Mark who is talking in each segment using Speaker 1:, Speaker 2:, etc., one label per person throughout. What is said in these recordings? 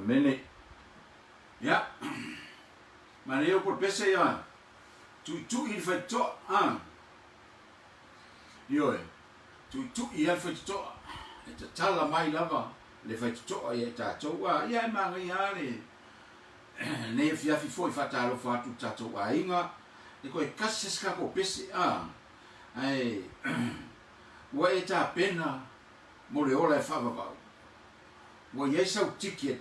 Speaker 1: Amene. Ia, manaia upu o le pese ia tuitui le faitotoa, a. Ioe, tuitui lava le faitotoa, e tatala mai lava le faitotoa ia i tatou, a. Ia e manaia lava le lenei afiafi foi faatalofa atu i le tatou aiga, e toe tasi lava se tatou pese, a. Ae ua e tapena mo le ola e faavavau. Ua i ai sau ticket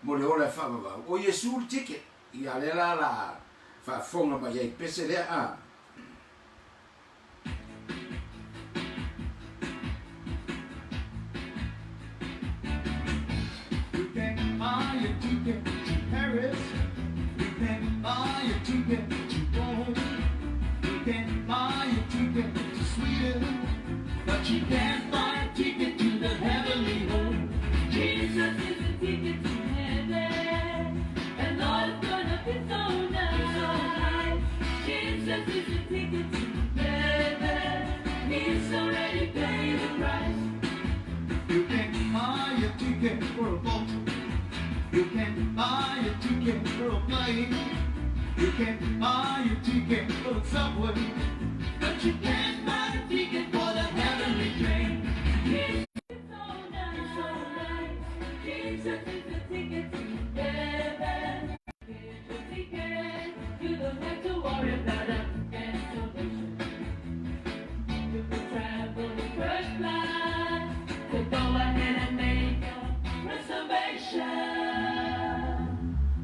Speaker 1: mo le ola e faavavau. O Iesu le ticket. Ia lea la la faafofoga mai ai pese lea a.
Speaker 2: You can buy a ticket to Paris You can buy a ticket to Rome You can buy a ticket to Sweden But you can't buy a ticket to the heavenly home
Speaker 3: Jesus is the ticket to heaven And life's gonna be so nice Jesus is the ticket to heaven He's already paid the price
Speaker 2: You can buy a ticket for a boat You can buy a ticket for a plane You can buy a ticket for the subway But you can't buy a ticket for the heavenly train
Speaker 3: He's so nice Jesus is the ticket to heaven Get your ticket You don't have to worry about a cancellation You can travel in first class So go ahead and make a reservation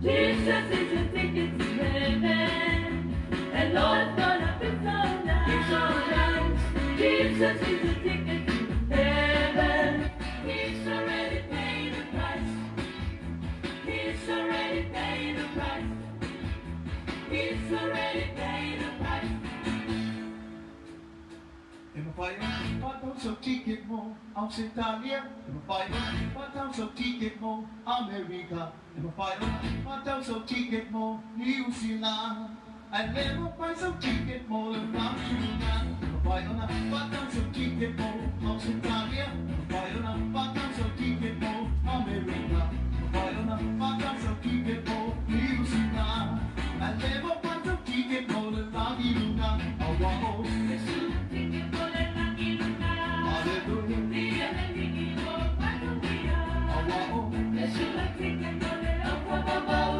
Speaker 3: Jesus is your ticket to heaven And life's gonna be so nice so nice Jesus is your ticket to heaven He's already paid the price He's already paid the price He's already paid the price
Speaker 2: E mafai ona faatau sau ticket mo Ausetalia E mafai ona faatau sau ticket mo Amerika E mafai ona faatau sau ticket mo Niu Sila Ae le mafai sau ticket mo le lagi i luga E mafai ona faatau sau ticket mo Ausetalia E mafai ona faatau sau ticket mo Amerika E mafai ona faatau sau ticket mo Niu Sila Ae le mafai sau ticket mo le lagi i luga Aua o
Speaker 3: Iesu le ticket mo le lagi i luga
Speaker 2: Hallelujah
Speaker 3: Ia le alii o manuia
Speaker 2: Aua o
Speaker 3: Iesu le ticket mo le ola faavavau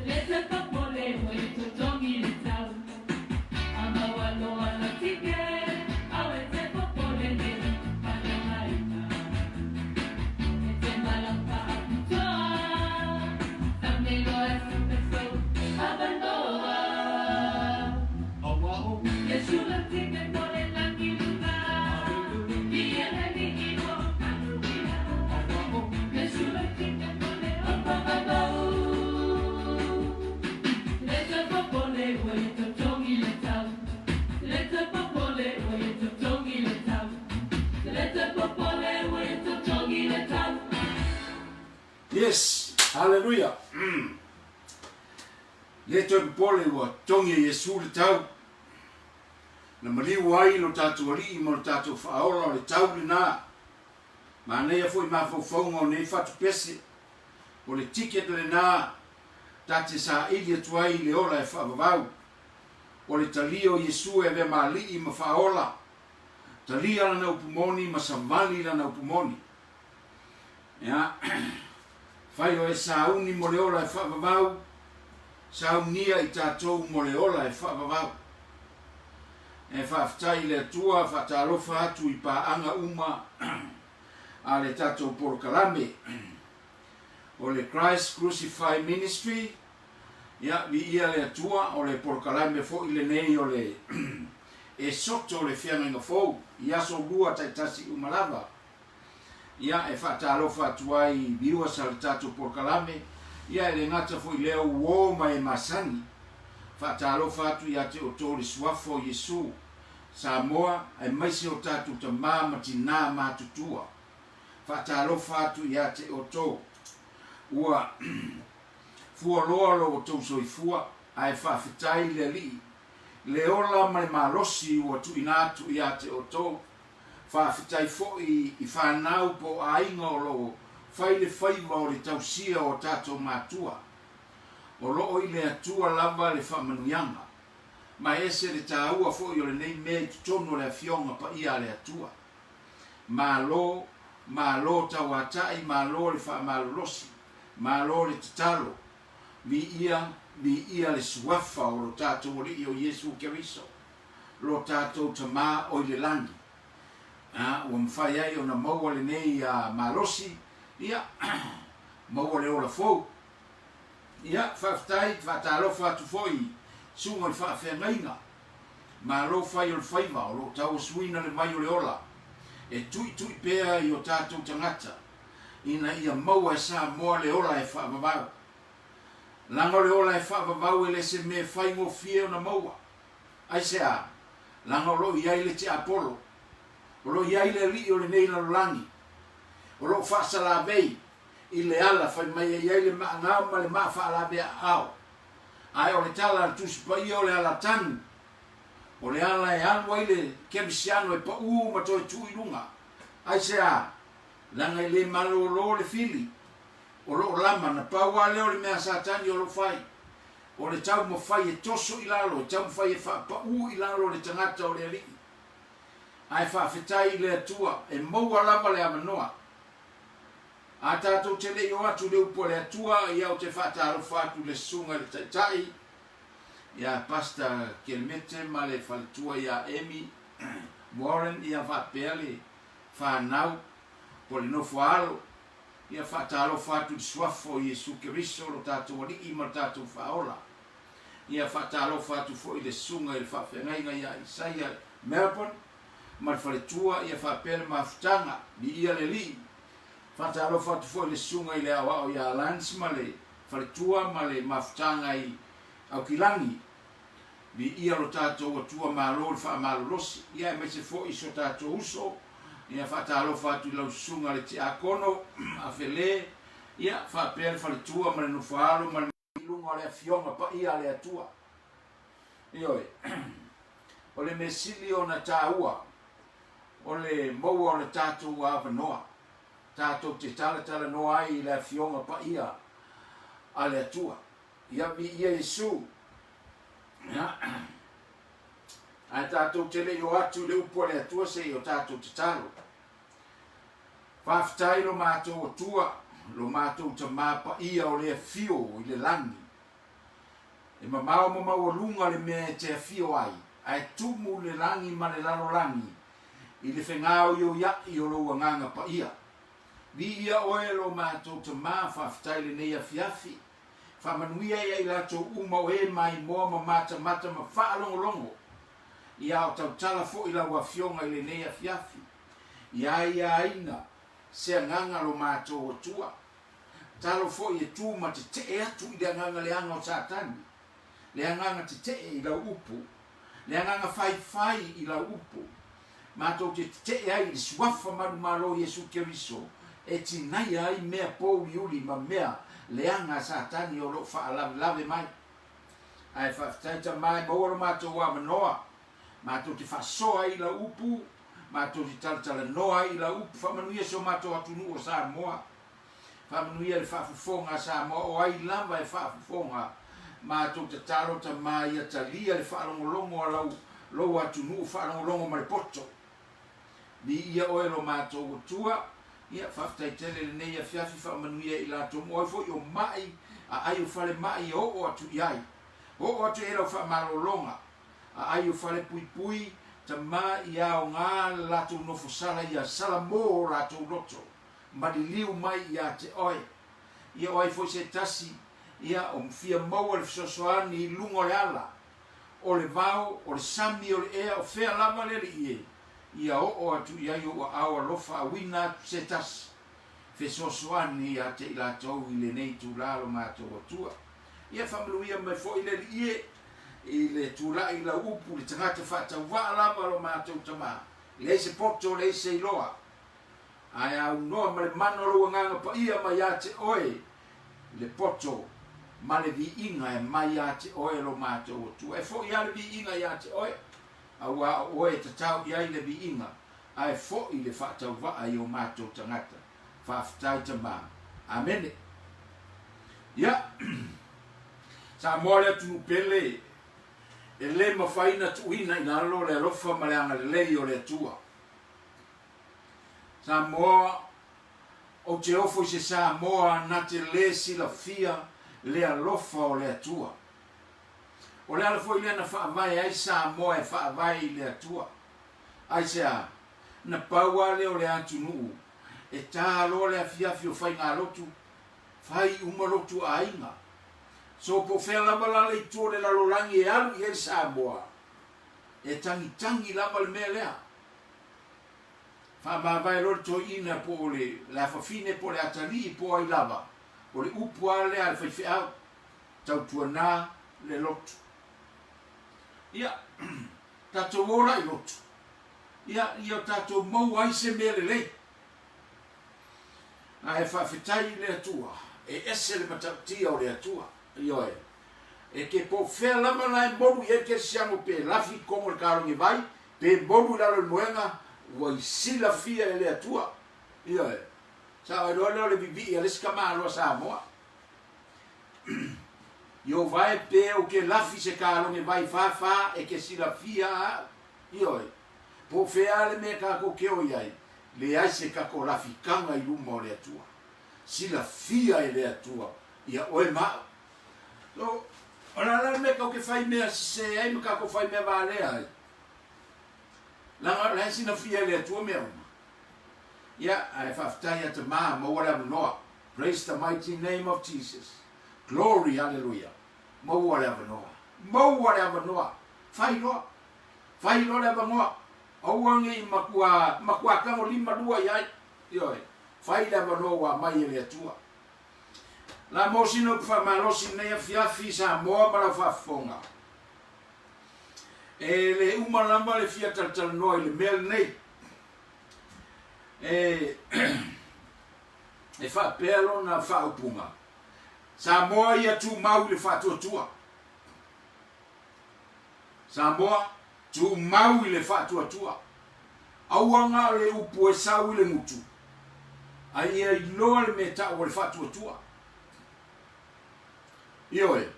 Speaker 3: Le toe popole ua e totogi le tau A maua loa lau ticket Aua e te popole nei faaleaga E te malaga faapitoa Sauni loa i se sou avanoa
Speaker 2: Aua o
Speaker 3: Iesu le ticket mo le lagi i luga
Speaker 2: Hallelujah
Speaker 3: Ia le alii o manuia
Speaker 2: Aua o
Speaker 3: Iesu le ticket mo le ola faavavau Le toe popole ua e totogi le tau Le toe popole ua e totogi le tau Le toe popole ua e totogi le tau
Speaker 1: Yes! Haleluia! Le toe popole ua togi e Iesu le tau. Na maliu ai lo tatou Alii ma lo tatou Faaola o le tau lena. Manaia foi mafaufauga o nei fatu pese. O le ticket lena ta te saili atu ai i le ola e faavavau. O le talia o Iesu e avea ma Alii ma Faaola. Talia lana upu moni ma savali lana upu moni. Ia, fai o e sauni mo le ola e faavavau, saunia i tatou mo le ola e faavavau. E faafetai i le Atua, faatalofa atu i paaga uma a le tatou polokalame o le Christ Crucified Ministry. Ia, viia le Atua, o le polokalame foi lenei o le e soto le feagaiga fou i aso lua taitasi uma lava. Ia, e faatalofa atu ai i viewers a le tatou polokalame, ia e le gata foi i lea uo ma e masani. Faatalofa atu ia te outou le Suafa o Iesu, Samoa, aemaise o tatou tama ma tinā matutua. Faatalofa atu ia te outou. Ua fualoa lo outou soifua, ae faafetai i le Alii, le ola ma le malosi ua tuuina atu ia te outou. Faafetai foi i fanau po o aiga o lo o Fai le faiva o le tausia o tatou matua. O lo o i le Atua lava le faamanuiaga. Ma e ese le taua foi o lenei mea i totonu o le Afioga Paia a le Atua. Malo, malo tauatai, malo le faamalolosi, malo le tatalo. Viia, viia le Suafa o lo tatou Alii o Iesu Keriso, lo tatou Tama o i le Lagi. A, ua mafai ai ona maua lenei malosi, ia, maua le ola fou. Ia, faafetai, faatalofa atu foi i susuga i faafeagaiga. Malo fai o le faiva o lo o tauasuina le vai o le ola e tuitui pea i o tatou tagata ina ia maua e Samoa le ola e faavavau. Leaga o le ola e faavavau e le se mea e faigofie ona maua. Aisea? Leaga o lo o i ai le tiapolo, o lo o i ai le alii o lenei lalolagi, o lo o faasalavei i le ala fai mai e i ai le maagao ma le maa faalaveaao. Ae o le tala a le Tusi Paia o le ala tanu, o le ala e alu ai le kerisiano e paū ma toe tuu i luga. Aisea? Leaga e le malōlō le fili o lo o lama, na pau lava lea o le mea a Satani o lo o fai, o le taumafai e toso i lalo, e taumafai e faapaū i lalo le tagata o le Alii. Ae faafetai i le Atua, e maua lava le avanoa. A tatou te le i o atu i le upu a le Atua, ia ou te faatalofa atu i le Susuga i le Taitai, ia Pastor Kelemete ma le faletua ia Amy Warren, ia faapea le fanau po le nofo a alo. Ia faatalofa atu i le Suafa o Iesu Keriso, lo tatou Alii ma lo tatou Faaola. Ia faatalofa atu foi i le Susuga i le Faafeagaiga ia Isaia Melbourne, ma le faletua, ia faapea le mafutaga, viia le Alii. Faatalofa atu foi i le susuga i le aoao ia Lance ma le faletua ma le mafutaga i Aukilagi. Viia lo tatou Atua Malo i le faamalolosi, ia aemaise foi so tatou uso. Ia faatalofa atu i lau susuga le Tiakono Afele, ia faapea le faletua ma le nofoaalo ma le. I luga o le Afioga Paia a le Atua. Ioe. O le mea sili ona taua, o le maua o le tatou avanoa, tatou te talatalanoa ai i le Afioga Paia a le Atua. Ia viia Iesu. Ia. Ae tatou te le i o atu i le upu a le Atua se i o tatou tatalo. Faafetai lo matou Atua, lo matou Tama Paia o le afio i le lagi. E mamao ma maualuga le mea e te afio ai, ae tumu le lagi ma le lalolagi i le fegaoioiaʻi o lou Agaga Paia. Viia oe lo matou Tama, faafetai lenei afiafi. Faamanuia ia i latou uma o e maimoa ma matamata ma faalogologo ia o tautala foi lau Afioga i lenei afiafi. Ia ia aina se agaga lo matou Atua. Talo foi e tu ma tetee atu i le agaga leaga o Satani, le agaga tetee i lau upu, le agaga faifai i lau upu. Matou te tetee ai i le Suafa manumalo Iesu Keriso e tinaia ai mea pouliuli ma mea leaga a Satani o lo o faalavelave mai. Ae faafetai Tama e maua lo matou avanoa, matou te faasoa ai i lau upu, matou te talatalanoa ai i lau upu, faamanuia si o matou atunuu o Samoa. Faamanuia le faafofoga a Samoa, o ai lava e faafofoga. Matou tatalo Tama ia talia le faalogologo a lau lou atunuu faalogologo ma le poto. Viia oe lo matou Atua. Ia, faafetai tele i lenei afiafi, faamanuia i latou mo ai foi o mai aai o fale mai e oo atu i ai. Oo atu i ai lau faamalologa aai o fale puipui, Tama ia aoga le latou nofo sala ia sala mo o latou loto. Maliliu mai ia te oe. Ia o ai foi se tasi, ia o fia maua le fesoasoani i luga o le ala, o le vao, o le sami, o le ea, o fea lava le alii e, ia oo atu i ai ou aao alofa auina atu se tasi, fesoasoani ia te i latou i lenei itula lo matou Atua. Ia faamanuia mai foi le alii e, i le tulai i lau upu, le tagata faatauvaa lava lo matou Tama, leai se poto, leai se iloa, Ae aunoa ma le mana o lou Agaga Paia mai ia te oe le poto ma le viiga e mai ia te oe lo matou Atua. E foi lava le viiga ia te oe, auā o oe e tatau i ai le viiga, ae foi le faatauvaa i o matou tagata. Faafetai Tama. Amene. Ia, Samoa le atunuu pele, e le mafai na tuuina i lalo le alofa ma le agalelei o le Atua. Samoa, ou te ofo i se Samoa na te le silafia le alofa o le Atua. O le ala foi lea na faavae ai Samoa e faavae i le Atua. Aisea? Na pau lava lea o le atunuu e ta loa le afiafi o faigalotu, fai uma lotu aiga. So po o fea lava la le itu o le lalolagi e alu i ai le Samoa, e tagitagi lava le mea lea. Faamavae loa le toeaina po o le le afafine po o le atalii po o ai lava, o le upu lava lea a le faifeau, tautuana le lotu. Ia, tatou o la i lotu, ia, ia tatou maua ai se mea lelei. Ae faafetai i le Atua, e ese le matautia o le Atua. Ioe. E ke po fea lava la e molu i ai le kerisiano pe lafi i totonu o le kalone vai, pe molu i lalo i le moega, ua i silafia e le Atua. Ioe. Sa o iloa lea o le vivii a le isi tamaloa Samoa. Ieova e, pe ou ke lafi se kalone vai fa fa e ke silafia a'u. Ioe. Po o fea le mea kakou ke o i ai, leai se kako lafikaga i luma o le Atua. Silafia e le Atua ia oe ma a'u. So, o le a la le mea kou ke fai mea sese ai ma kakou fai mea valea ai? Leaga o la e silafia e le Atua mea uma. Ia, ae faafetai ia Tamā, maua le avanoa. Praise the mighty name of Jesus. Glory, hallelujah. Maua le avanoa. Maua le avanoa. Fai loa. Fai loa le avanoa. Aua ne i matua, matua tagolima lua i ai. Ioe. Fai le avanoa ua aumai e le Atua. La mo sina upu faamalosi i lenei afiafi Samoa ma lau faafofoga. E le uma lava le fia talatalanoa i le mea lenei. E, e faapea lona faaupuga, Samoa ia tumau i le faatuatua. Samoa, tumau i le faatuatua. Aua na o le upu e sau i le gutu, a ia iloa le mea tau o le faatuatua. Ioe.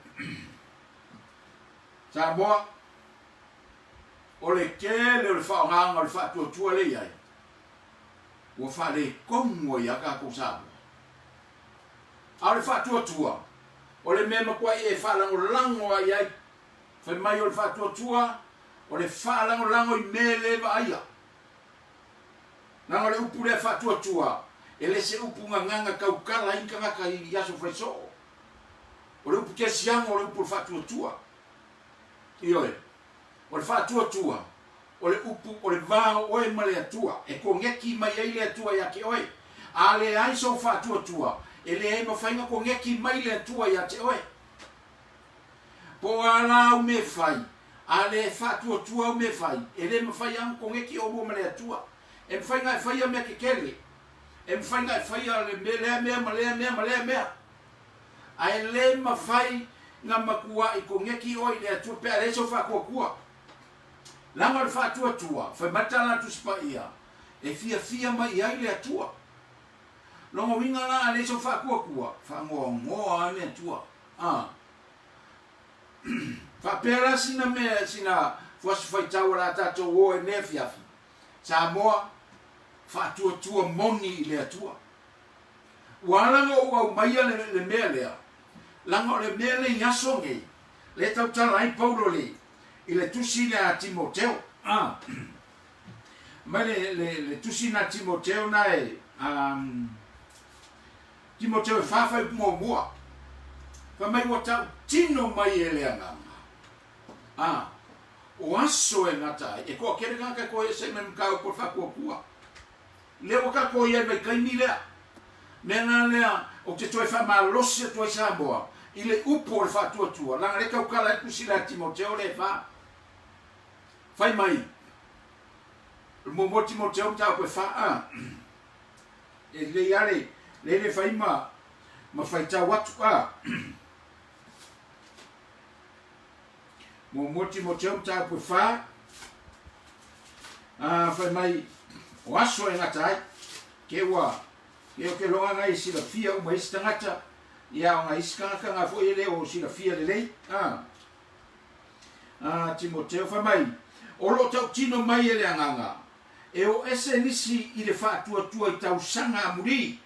Speaker 1: Samoa, o le tele o le faaaogaga o le faatuatua lea e i ai, ua faaletonu ai lava tatou Samoa. A o le faatuatua, o le mea e matuai e faalagolago lava i ai. Fai mai o le faatuatua, o le faalagolago i mea e le vaaia. Leaga o le upu lea faatuatua, e le se upu gagana tautala ai ni tagata i aso faisoo. O le upu kerisiano o le upu o le faatuatua. Ioe. O le faatuatua, o le upu o le va o oe ma le Atua, e koneki mai ai le Atua ia te oe. A leai sou faatuatua, e leai mafai na koneki mai le Atua ia te oe. Po o a la au mea fai, a le faatuatua au mea fai, e le mafai lava ona koneki oulua ma le Atua. E mafai ona e faia mea kekele, e mafai ona e faia le mea lea mea ma lea mea ma lea mea, ae le mafai na matua'i koneki oe i le Atua pe a leai sou faatuatua. Leaga o le faatuatua, fai mai le tala a Tusi Paia, e fiafia mai i ai le Atua. Lona uiga la a leai sou faatuatua, faanoanoa lava le Atua. A. Faapea la sina mea, sina fuasi faitau o le a tatou o ai nei afiafi, Samoa, faatuatua moni i le Atua. Ua ala ona ou aumaia le, le mea lea, leaga o le mea lea i aso nei, lea e tautala ai Paulo le, i le tusi lea a Timoteo. A. Mai le, le, le tusi na Timoteo na e, um, Timoteo e fa fuaiupu muamua. Fai mai ua tautino mai e le Agaga. A, o aso e gata ai, e toatele tagata e toe ese mai mataupu o le faatuatua. Lea ua tatou i ai vaitaimi lea. Mea la lea ou te toe faamalosi atu ai Samoa i le upu o le faatuatua, leaga lea e tautala ai le tusi lea a Timoteo lea e fa. Fai mai, o le muamua Timoteo mataupu e fa, a, e lelei lava le, lea le fai ma, ma faitau atu, a. Muamua Timoteo mataupu e fa, a, fai mai, o aso e gata ai, ke ua, Ia ou te iloa nai e silafia uma isi tagata, ia o nai isi tagata na foi e le o silafia lelei. A. A Timoteo fai mai, o lo o tautino mai e le Agaga, e o ese nisi i le faatuatua i tausaga amuli,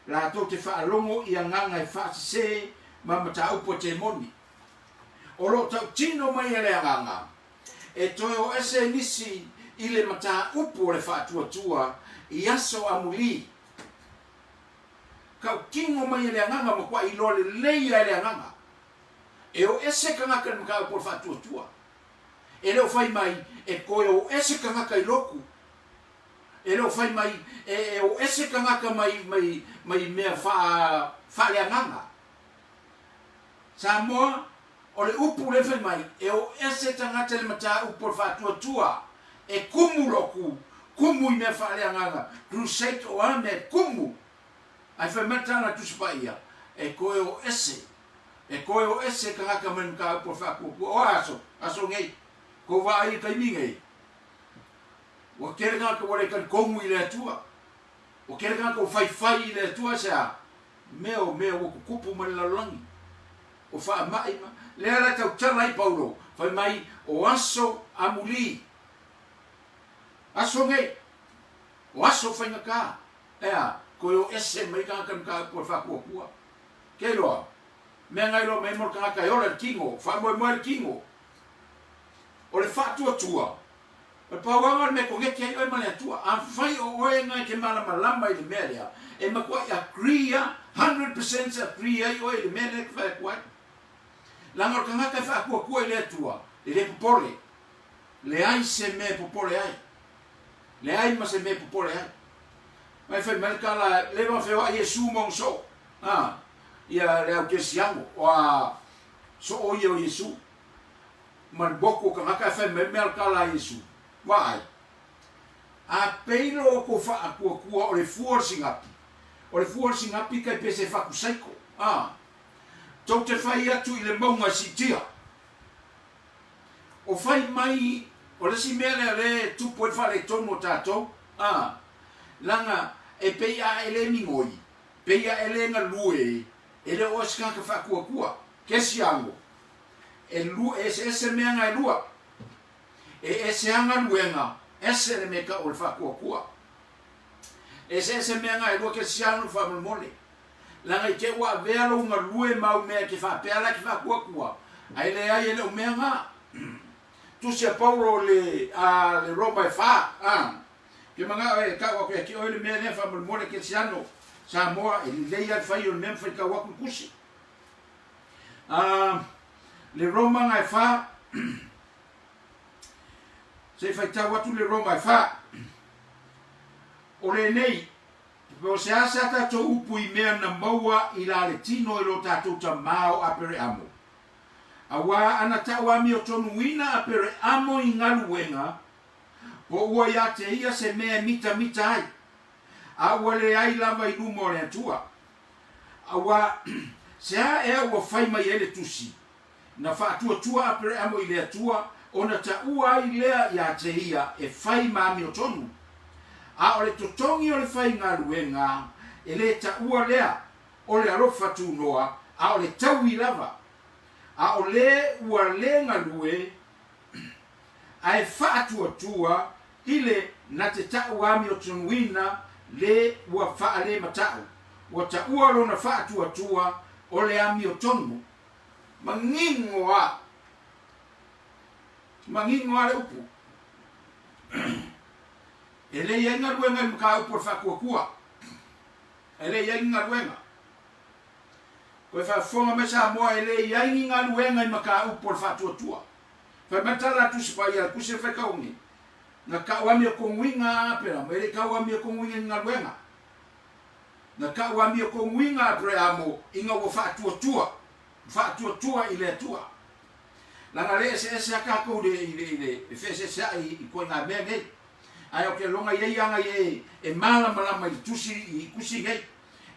Speaker 1: latou te faalogo i agaga e faasese ma mataupu a temoni. O lo o tautino mai e le Agaga, e toe o ese nisi i le mataupu o le faatuatua i aso amuli. Tautino mai e le Agaga matuai iloa lelei a e le Agaga, e o ese tagata i le mataupu o le faatuatua. E le o fai mai e toe o ese tagata i lotu. E le o fai mai e o ese tagata mai, mai, mai mea faa, faaleagaga. Samoa, o le upu lea fai mai, e o ese tagata i le mataupu o le faatuatua, e kumu lotu, kumu i mea faaleagaga, crusade o a mea e kumu. Ae fai mai le tala a Tusi Paia, e toe o ese, e toe o ese tagata mai le mataupu o le faatuatua. O a aso? Aso nei. Kou vaai i le taimi nei, ua tele tagata ua le talitonu i le Atua. Ua tele tagata ua faifai i le Atua, aisea? Mea o mea ua tutupu mai le lalolagi, o faamai ma. Lea la e tautala ai Paulo, fai mai, o aso amuli, aso nei, o aso faigata, ea, toe o ese mai tagata i mataupu o le faatuatua. Ke iloa, mea na iloa mai ai mo le tagata e ola i le tino, faamoemoe le tino. O le faatuatua, O le pauaga o le mea koneti ai oe ma le Atua. Afai o oe na e te malamalama i le mea lea, e matuai agree a, 100% agree ai oe i le mea lea e te fai atu ai. Leaga o le tagata e faatuatua i le Atua, e le popole. Leai se mea e popole ai. Leai ma se mea e popole ai. Mai fai mai le tala, leva ona feoai Iesu ma ona soo. A, ia le au kerisiano, o a soo ia o Iesu. Ma le moku o tagata e fai mai mea o le tala a Iesu, Vaai, a pei lo outou faatuatua o le fua o le sinapi, o le fua o le sinapi kai pese fatu saiko, a, tou te fai atu i le mauga e siitia. O fai mai, o le isi mea lea o lea e tupu ai le faaletonu o tatou, a, leaga e pei a e le migoi, pei a e le galue, e le o oe se tagata faatuatua. Kesiano, E lua, e eseese mea na e lua. E ese a galuega, ese le mea tau o le faatuatua. E eseese mea na e lua kerisiano faamolemole. Leaga i te ua avea lou galue ma au mea e te faapea la e te faatuatua, ae leai e le o mea na. Tusi a Paulo le, a le Roma e fa, a. Ke manao e tau atu ia te oe le mea lea faamolemole kerisiano Samoa, e lelei a le fai o le mea ma faitau atu le tusi. A, le Roma na e fa, se i faitau atu le Roma e fa. O lenei, pe o se a se a tatou upu i mea na maua i la le tino i lo tatou tamā o Apereamo. Auā ana tau amiotonuina Apereamo i galuega, po ua ia te ia se mea e mitamita ai, a ua leai lava i luma o le Atua. Auā, se a ea ua fai mai ai le Tusi, Na faatuatua Apereamo i le Atua, ona taua ai lea iā te ia e fai ma amiotonu. A o le totogi o le faigaluega, e lē taua lea o le alofa tunoa, a o le taui lava. A o lē ua lē galue, ae faatuatua i le na te ta'u amiotonuina le ua faalemata'u, ua ta'ua lona faatuatua o le amiotonu. Manino a! Manino a le upu. E le i ai galuega i le mataupu o le faatuatua. E le i ai ni galuega. Koe faafofoga mai Samoa e le i ai ni galuega i mataupu o le faatuatua. Fai mai le tala a Tusi Paia, le Tusi a le Faitauga, Na kau amio konguiga a Aperamo, e le i kau amio konguiga i ni galuega. Na kau amio konguiga a Apereamo ina ua faatuatua, faatuatua i le Atua. Leaga le eseese a tatou i le, i le, i le, e feeseeseai i koiga mea nei. Ae o ke loga iai aga i e, e malamalama i le tusi, i tusi nei.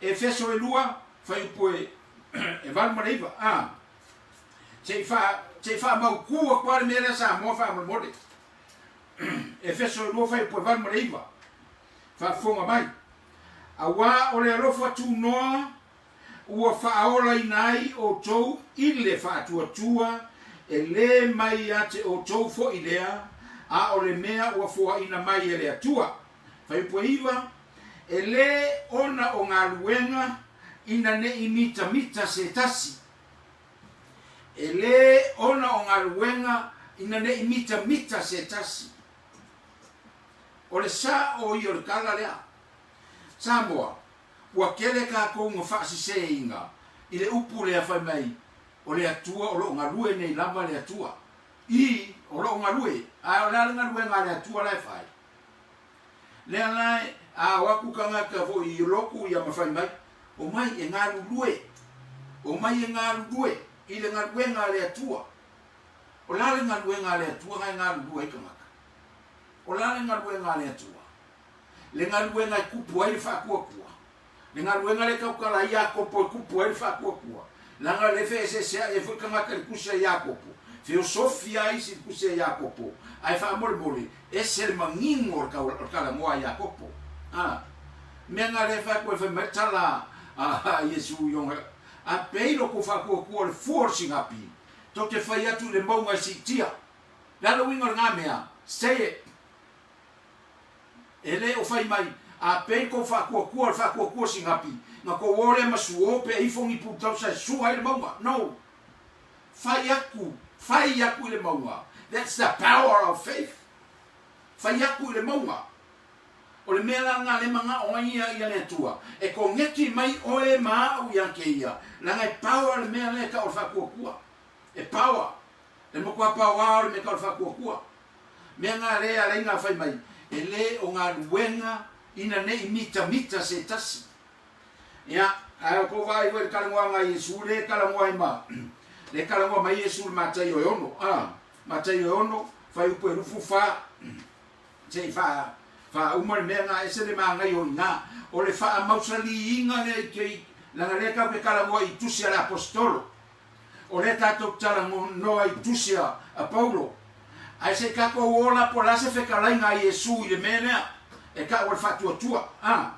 Speaker 1: Efeso e lua, fuaiupu e, e 8 ma le 9, a. Se i wha, se i whaamauku atu a le mea lea Samoa faamolemole. Efeso e 2 fuaiupu e 8 ma le 9. Faafofoga mai. Auā o le alofa tunoa ua faaolaina ai outou i le faatuatua, e lē mai ia te outou foi lea, a o le mea ua foaina mai e le Atua. Fuaiupu 9, E lē ona o galuega ina ne i mitamita se tasi. E lē ona o galuega ina ne i mitamita se tasi. O le sa'o ia o le tala lea. Samoa, ua tele tatou na faasesēina i le upu lea fai mai o le Atua o lo o galue nei lava le Atua. I, o lo o galue, ae o le a le galuega a le Atua la e fai? Lea la e a o atu tagata foi i lotu ia ma fai mai, Omai e galulue, omai e galulue i le galuega a le Atua. O le a le galuega a le Atua na e galulue ai tagata? O le a le galuega a le Atua? Le galuega e kupu ai le faatuatua. Le galuega lea e tautala ai Iakopo e kupu ai le faatuatua. Leaga le feeseeseai ai foi tagata i le tusi a Iakopo. Feosofi lava isi i le tusi a Iakopo, ae faamolemole, ese le manino o le talanoa a Iakopo. A mea na lea e fai atu ai, fai mai le tala a Iesu i ona, A pei lo tou faatuatua o le fua o le sinapi, tou te fai atu i le mauga e siitia. Le a le uiga o lena mea? Say it. E le o fai mai, A pei kou faatuatua o le faatuatua sinapi, na kou o lea ma suo pe ifo ni pulutausa e sua ai le mauga. No. Fai atu, fai atu i le mauga. That's the power of faith. Fai atu i le mauga. O le mea la lena le manao ai ia ia le Atua, e koneti mai oe ma a'u ia te ia, leaga e power le mea lea e tau o le faatuatua. E power. E matua paoā o le mea tau o le faatuatua. Mea ngā lē ala i ngā whai mai, e lē o galuega ina ne i mitamita se tasi. Ia, ae o kou vaai foi i le kalagoaga a Iesu, lē kalagoa ai ma, lē kalagoa mai Iesu i le Mataio e ono, a, Mataio e ono, fuaiupu e lufu fa, se i fa, faauma le mea ngā, ese le māngai o inā. O le faamausalīina lea i te, leaga lea tatou te kalagoa i tusi a le Aposetolo. O lea tatou te talanoa i tusi a Paulo. Ae se i tatou ola po o le a se fetalaiga a Iesu i le mea lea e tau o le faatuatua. A.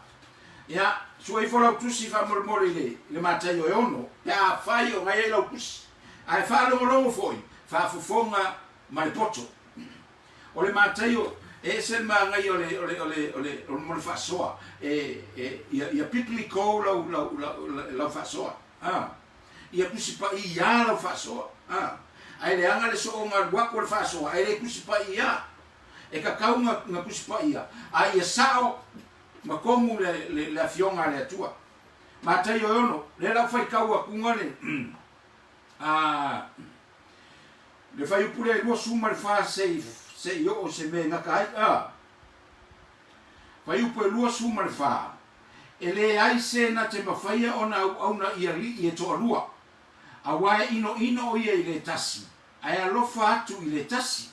Speaker 1: Ia, sue ifo lau tusi faamolemole i le, i le Mataio e ono, pe afai o na i ai lau tusi. Ae faalogologo foi, faafofoga ma le poto. O le Mataio, e ese le manaia o le, o le, o le, o le, o le, mo le faasoa. E, e, ia, ia biblical lau, lau, lau, lau faasoa. A. Ia tusi paia lau faasoa. A. Ae leaga le sooga alu atu o le faasoa, ae le tusi paia. E tatau na, na tusi paia, a ia sao ma komu le, le, le afioga a le Atua. Mataio e ono, lea la ua faitau atuga le, a, le fuaiupu lea e 24 se i, se i oo i se mea e gata ai. A. Fuaiupu e 24, E leai se na te mafaia ona auauna i alii e toalua, auā e inoino o ia i le tasi, ae alofa atu i le tasi.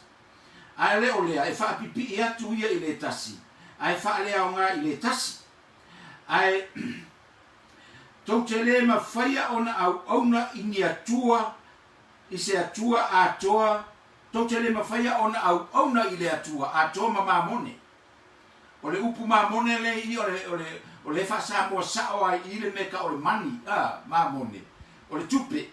Speaker 1: Ae le o lea, e faapipii atu ia i le tasi, ae faaleaoga i le tasi. Ae tou te le mafaia ona auauna i ni Atua, i se Atua atoa, tou te le mafaia ona auauna i le Atua atoa ma mamone. O le upu mamone lea i i, o le, o le, o lea e faa-Samoa sao lava i i le mea tau o le money, a, mamone, o le tupe.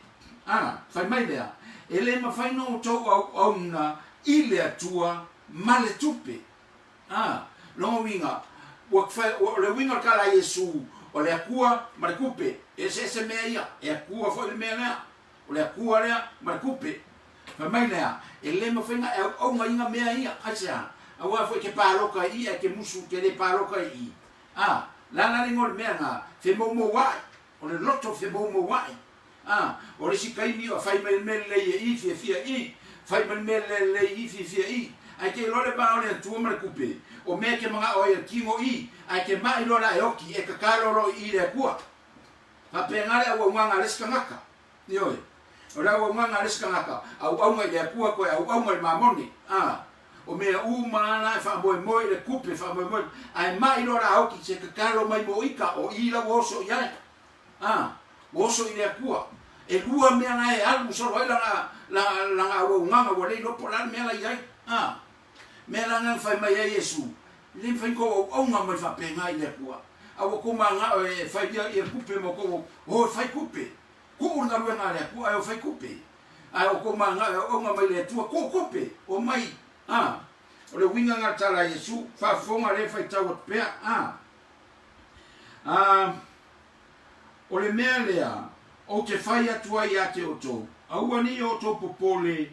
Speaker 1: A, fai mai lea, e le mafai ona outou auauna i le Atua ma le tupe. A, lona uiga, ua fai, o le uiga o le tala a Iesu, o le Atua ma le tupe, e eseese mea ia, e Atua foi le mea lea. O le Atua lea ma le tupe. Fai mai lea, e le mafai ona e auauna i na mea ia. Aisea? Aua foi e te palota i i ae te musu te le palota i i. A, le a la le igoa o le mea na? Femoumoua'i. O le loto femoumoua'i. A, o le isi taimi ua fai mai le mea lelei e i, fiafia i, fai mai le mea le lelei i, fiafia i. Ae te iloa le va o le Atua ma le tupe, o mea e te mana'o ai e le tino i, ae te ma'i loa la e oti, e tatalo loa i i le Atua. Faapena le auaunaga a le isi tagata. Ioe. O le auaunaga a le isi tagata, auauna i le Atua toe auauna i le mamone. A. O mea uma lava la e faamoemoe i le tupe, faamoemoe, ae mai loa la oti se tatalo mai mo ita, o i la ua oso i ai. A. Ua oso i le Atua. E lua mea la e alu solo ai lana, lana, lana auaunaga ua le iloa po o le a le mea la i ai. A. Mea la na fai mai ai Iesu, E le mafai ona tou auauna mai faapena i le Atua. A ua kou magao e fai ia ia kupe ma kou o e fai kupe. Kuu le galuega a le Atua ae o fai kupe. Ae o kou magao e auauna mai le Atua, kuu kupe, omai. A. O le uiga na o le tala a Iesu, faafofoga lea e faitau atu pea. A. A. O le mea lea ou te fai atu ai ia te outou, aua ne i outou popole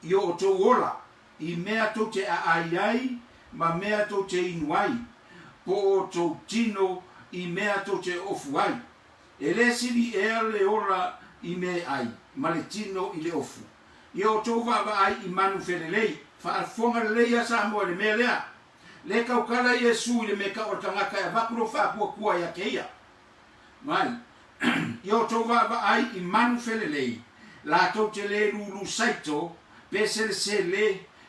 Speaker 1: i o outou ola, i mea tou te aai ai ma mea tou te inu ai, po o outou tino i mea tou te ofu ai. E le sili ea le ola i meaai ma le tino i le ofu. Ia outou vaavaai i manu felelei, faafofoga lelei a Samoa i le mea lea. Le taukala Iesu i le mea tau o le tagata e avatu lou faakuakua ia te ia. Mai, ia outou vaavaai i manu felelei, latou te le lulu saito, pe selesele,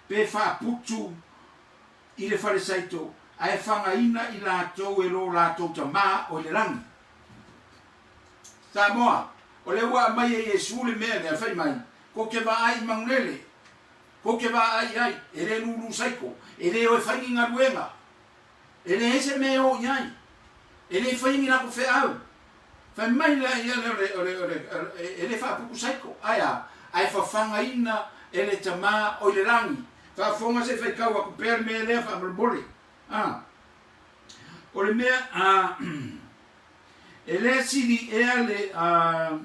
Speaker 1: pe faaputu i le fale saito, ae fagaina i latou e lo latou Tamā o i le lagi. Samoa, o lea ua aumai e Iesu le mea lea, fai mai, Kou te vaai i manulele, Kou te vaai i ai, e le lulu saiko, e le o e fai ni galuega, e leai se mea e o i ai, e le faia ni lako feau. Fai mai la ia lea o le, o le, o le, e le faaputu saiko, ae a? Ae fafagaina e le Tama o i le lagi. Faafofoga se i faitau atu pea le mea lea faamolemole. A. O le mea, a, e le sili ea le, a,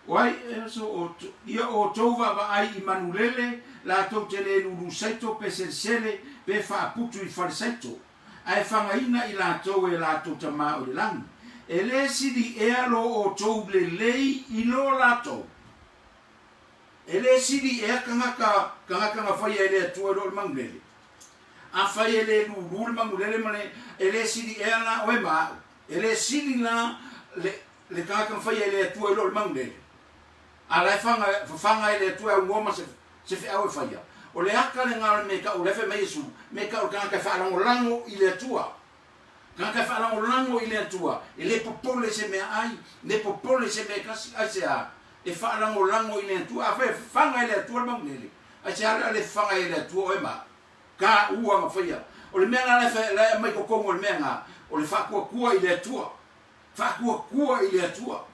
Speaker 1: O ai ea so outou, ia outou vaavaai i manulele, latou te le lulu saito pe selesele pe faaputu i fale saito, ae fagaina i latou e latou Tama o i le lagi. E le sili ea lo outou lelei i lo latou? E le sili ea tagata, tagata na faia e le Atua i lo le manulele? Afai e le lulu le manulele ma le, e le sili ea la oe ma au? E le sili la le, le tagata na faia e le Atua i lo le manulele, a la e faga, fafaga e le Atua e aunoa ma se, se feau e faia. O le aka lena o le mea tau, o lea fai mai Iesu, mea tau o le tagata e faalagolago i le Atua. Tagata e faalagolago i le Atua, e le popole i se mea ai, le popole i se mea e kasi, aisea? E faalagolago i le Atua. Afai e fafaga e le Atua le manulele, aisea le a le fafaga ai e le Atua oe ma au? Ka ua na faia. O le mea la la e, la e aumai totonu o le mea na, o le faatuatua i le Atua. Faatuatua i le Atua.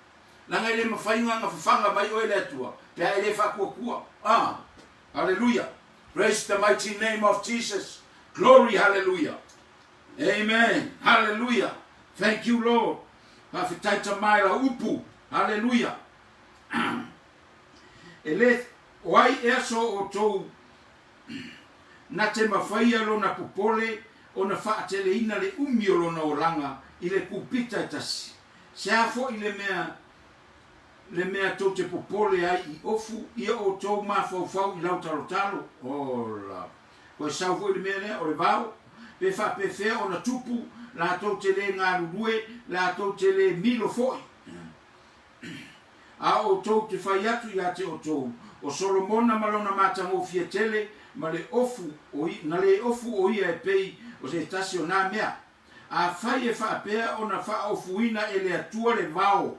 Speaker 1: Leaga e le mafai ona na fafaga mai oe le Atua pe a e le faatuatua. Ah! Hallelujah! Praise the mighty name of Jesus. Glory hallelujah. Amen. Hallelujah. Thank you Lord. Faafetai Tama i lau upu. Hallelujah. E le, o ai ea so outou Na te mafaia lona popole ona faateleina le umi o lona olaga i le kupita e tasi. Se a foi le mea le mea tou te popole ai i ofu, ia outou mafaufau i lau talotalo. Ola! Koe sau foi le mea lea, o le vao, pe faapefea ona tupu, latou te le galulue, latou te le milo foi. A outou te fai atu ia te outou, o Solomona ma lona matagofie tele, ma le ofu o na le ofu o ia e pei o se tasi o na mea. Afai e faapea ona faaofuina e le Atua le vao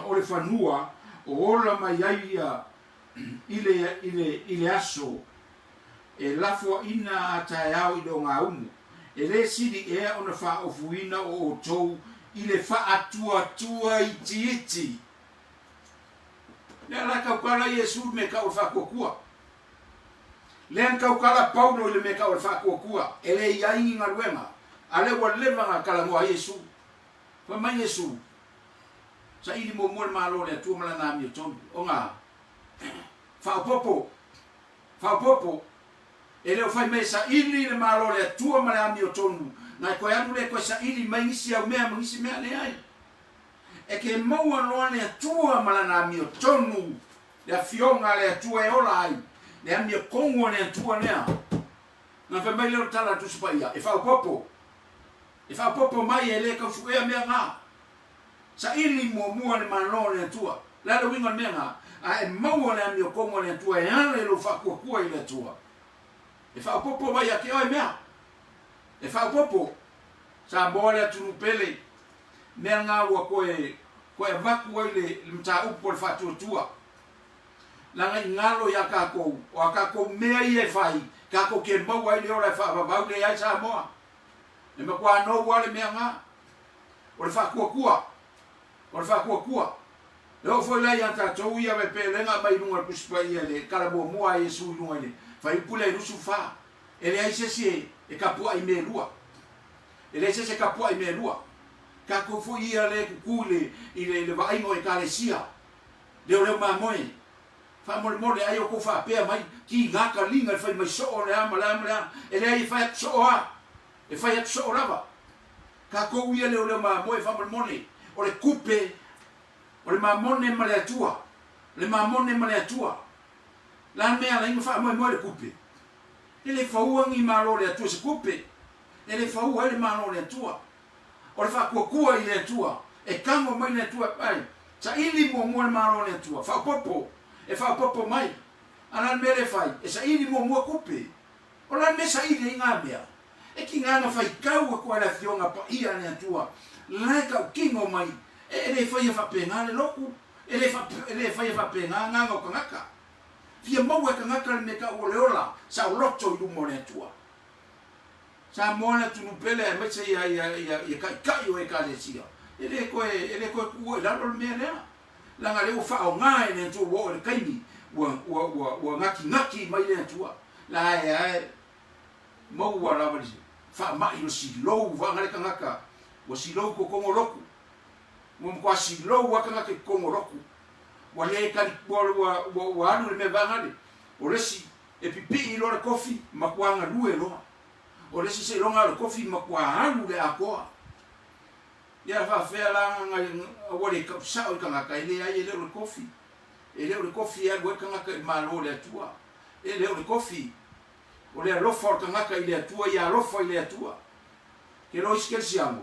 Speaker 1: o le fanua o ola mai ai ia i le, i le, i le aso e lafoaina a taeao i le ogaumu, e le sili ea ona faaofuina o outou i le faatuatua itiiti. Lea la taukala Iesu i le mea tau o le faatuatua. Lea na taukala Paulo i le mea tau o le faatuatua, e le i ai ni galuega, a lea ua leva na talanoa ai Iesu. Fai mai Iesu, Saili muamua le Malo o le Atua ma Lana amiotonu, ona faaopoopo Faaopoopo, e le o fai mai e saili le Malo o le Atua ma le amiotonu, na e toe alu lea e toe saili mai nisi au mea ma nisi mea, leai. E ke maua loa le Atua ma lana amiotonu, le afioga a le Atua e ola ai, le amiotonu a le Atua lea. Na fai mai lea o le tala a le Tusi Paia, e faaopoopo, e faaopoopo mai e le tau suea mea na. Saili muamua le Malo o le Atua. O le a le uiga o le mea lena? A e maua le amiotonu a le Atua e ala i lou faatuatua i le Atua, e faaopoopo mai ia te oe mea. E faaopoopo. Samoa le atunuu pele. Mea lena ua toe, toe avatu ai le, le mataupu o le faatuatua. Leaga i galo ia tatou, o a tatou mea ia e fai, tatou te maua ai le ola e faavavau lea ai Samoa. E matua nou lava le mea na. O le faakuakua. O le faakuakua. E oo foi la ia tatou ia pepelega mai i luga o le Tusi Paia i le tala muamua a Iesu i luga i le fuaiupu lea i 24, E leai se isi e tapuai i mea e lua. E leai se isi e tapuai i mea e lua. Tatou foi ia lea e tutu i le, i le, i le vaaiga o Ekalesia, leoleo mamoe, faamolemole ai outou faapea mai, kiga taliga i le fai mai soo le a ma le a ma le a. E leai e fai atu soo lava. E fai atu soo lava. Tatou ia leoleo mamoe faamolemole, o le tupe, o le mamone ma le Atua. Le mamone ma le Atua. La le mea ala ai na faamoemoe le tupe? E le faua ni malo o le Atua i se tupe. E le faua ai le malo o le Atua. O le faatuatua i le Atua, e tago mai le Atua, ai, saili muamua le malo o le Atua, faaopoopo, e faaopoopo mai. A o le a le mea lea e fai? E saili muamua tupe. O le a le mea e saili ai ngā mea? E ki ngā na faitau atu ai le Afioga Paia a le Atua, la e tautino mai, e, e le faia faapena le lotu, e le, e le faia faapena agaga o tagata. Fia maua e tagata le mea tau o le ola saoloto i luma o le Atua. Samoa le atunuu pele aemaise ia, ia, ia, ia taitai o Ekalesia. E le toe, e le toe tuua i lalo le mea lea. Leaga lea ua faaaoga e le Atua ua oo i le taimi ua, ua, ua, ua gatigati mai le Atua. La e ae maua lava le faamai o le silou vaega le tagata ua silou i totonu o lotu. Ua matua silou lava tagata i totonu o lotu. Ua le tali, ua, ua, ua, ua alu i le mea vaega le, o le isi e pipii loa le kofi, matua galue loa. O le isi seiloga o le kofi matua alu le atoa. Ia faafefea la ua le tau sao i tagata, e leai e le o le kofi. E le o le kofi e alu ai le tagata i le Malo o le Atua. E le o le kofi. O le alofa o le tagata i le Atua, ia alofa i le Atua. Ke loa isi kerisiano,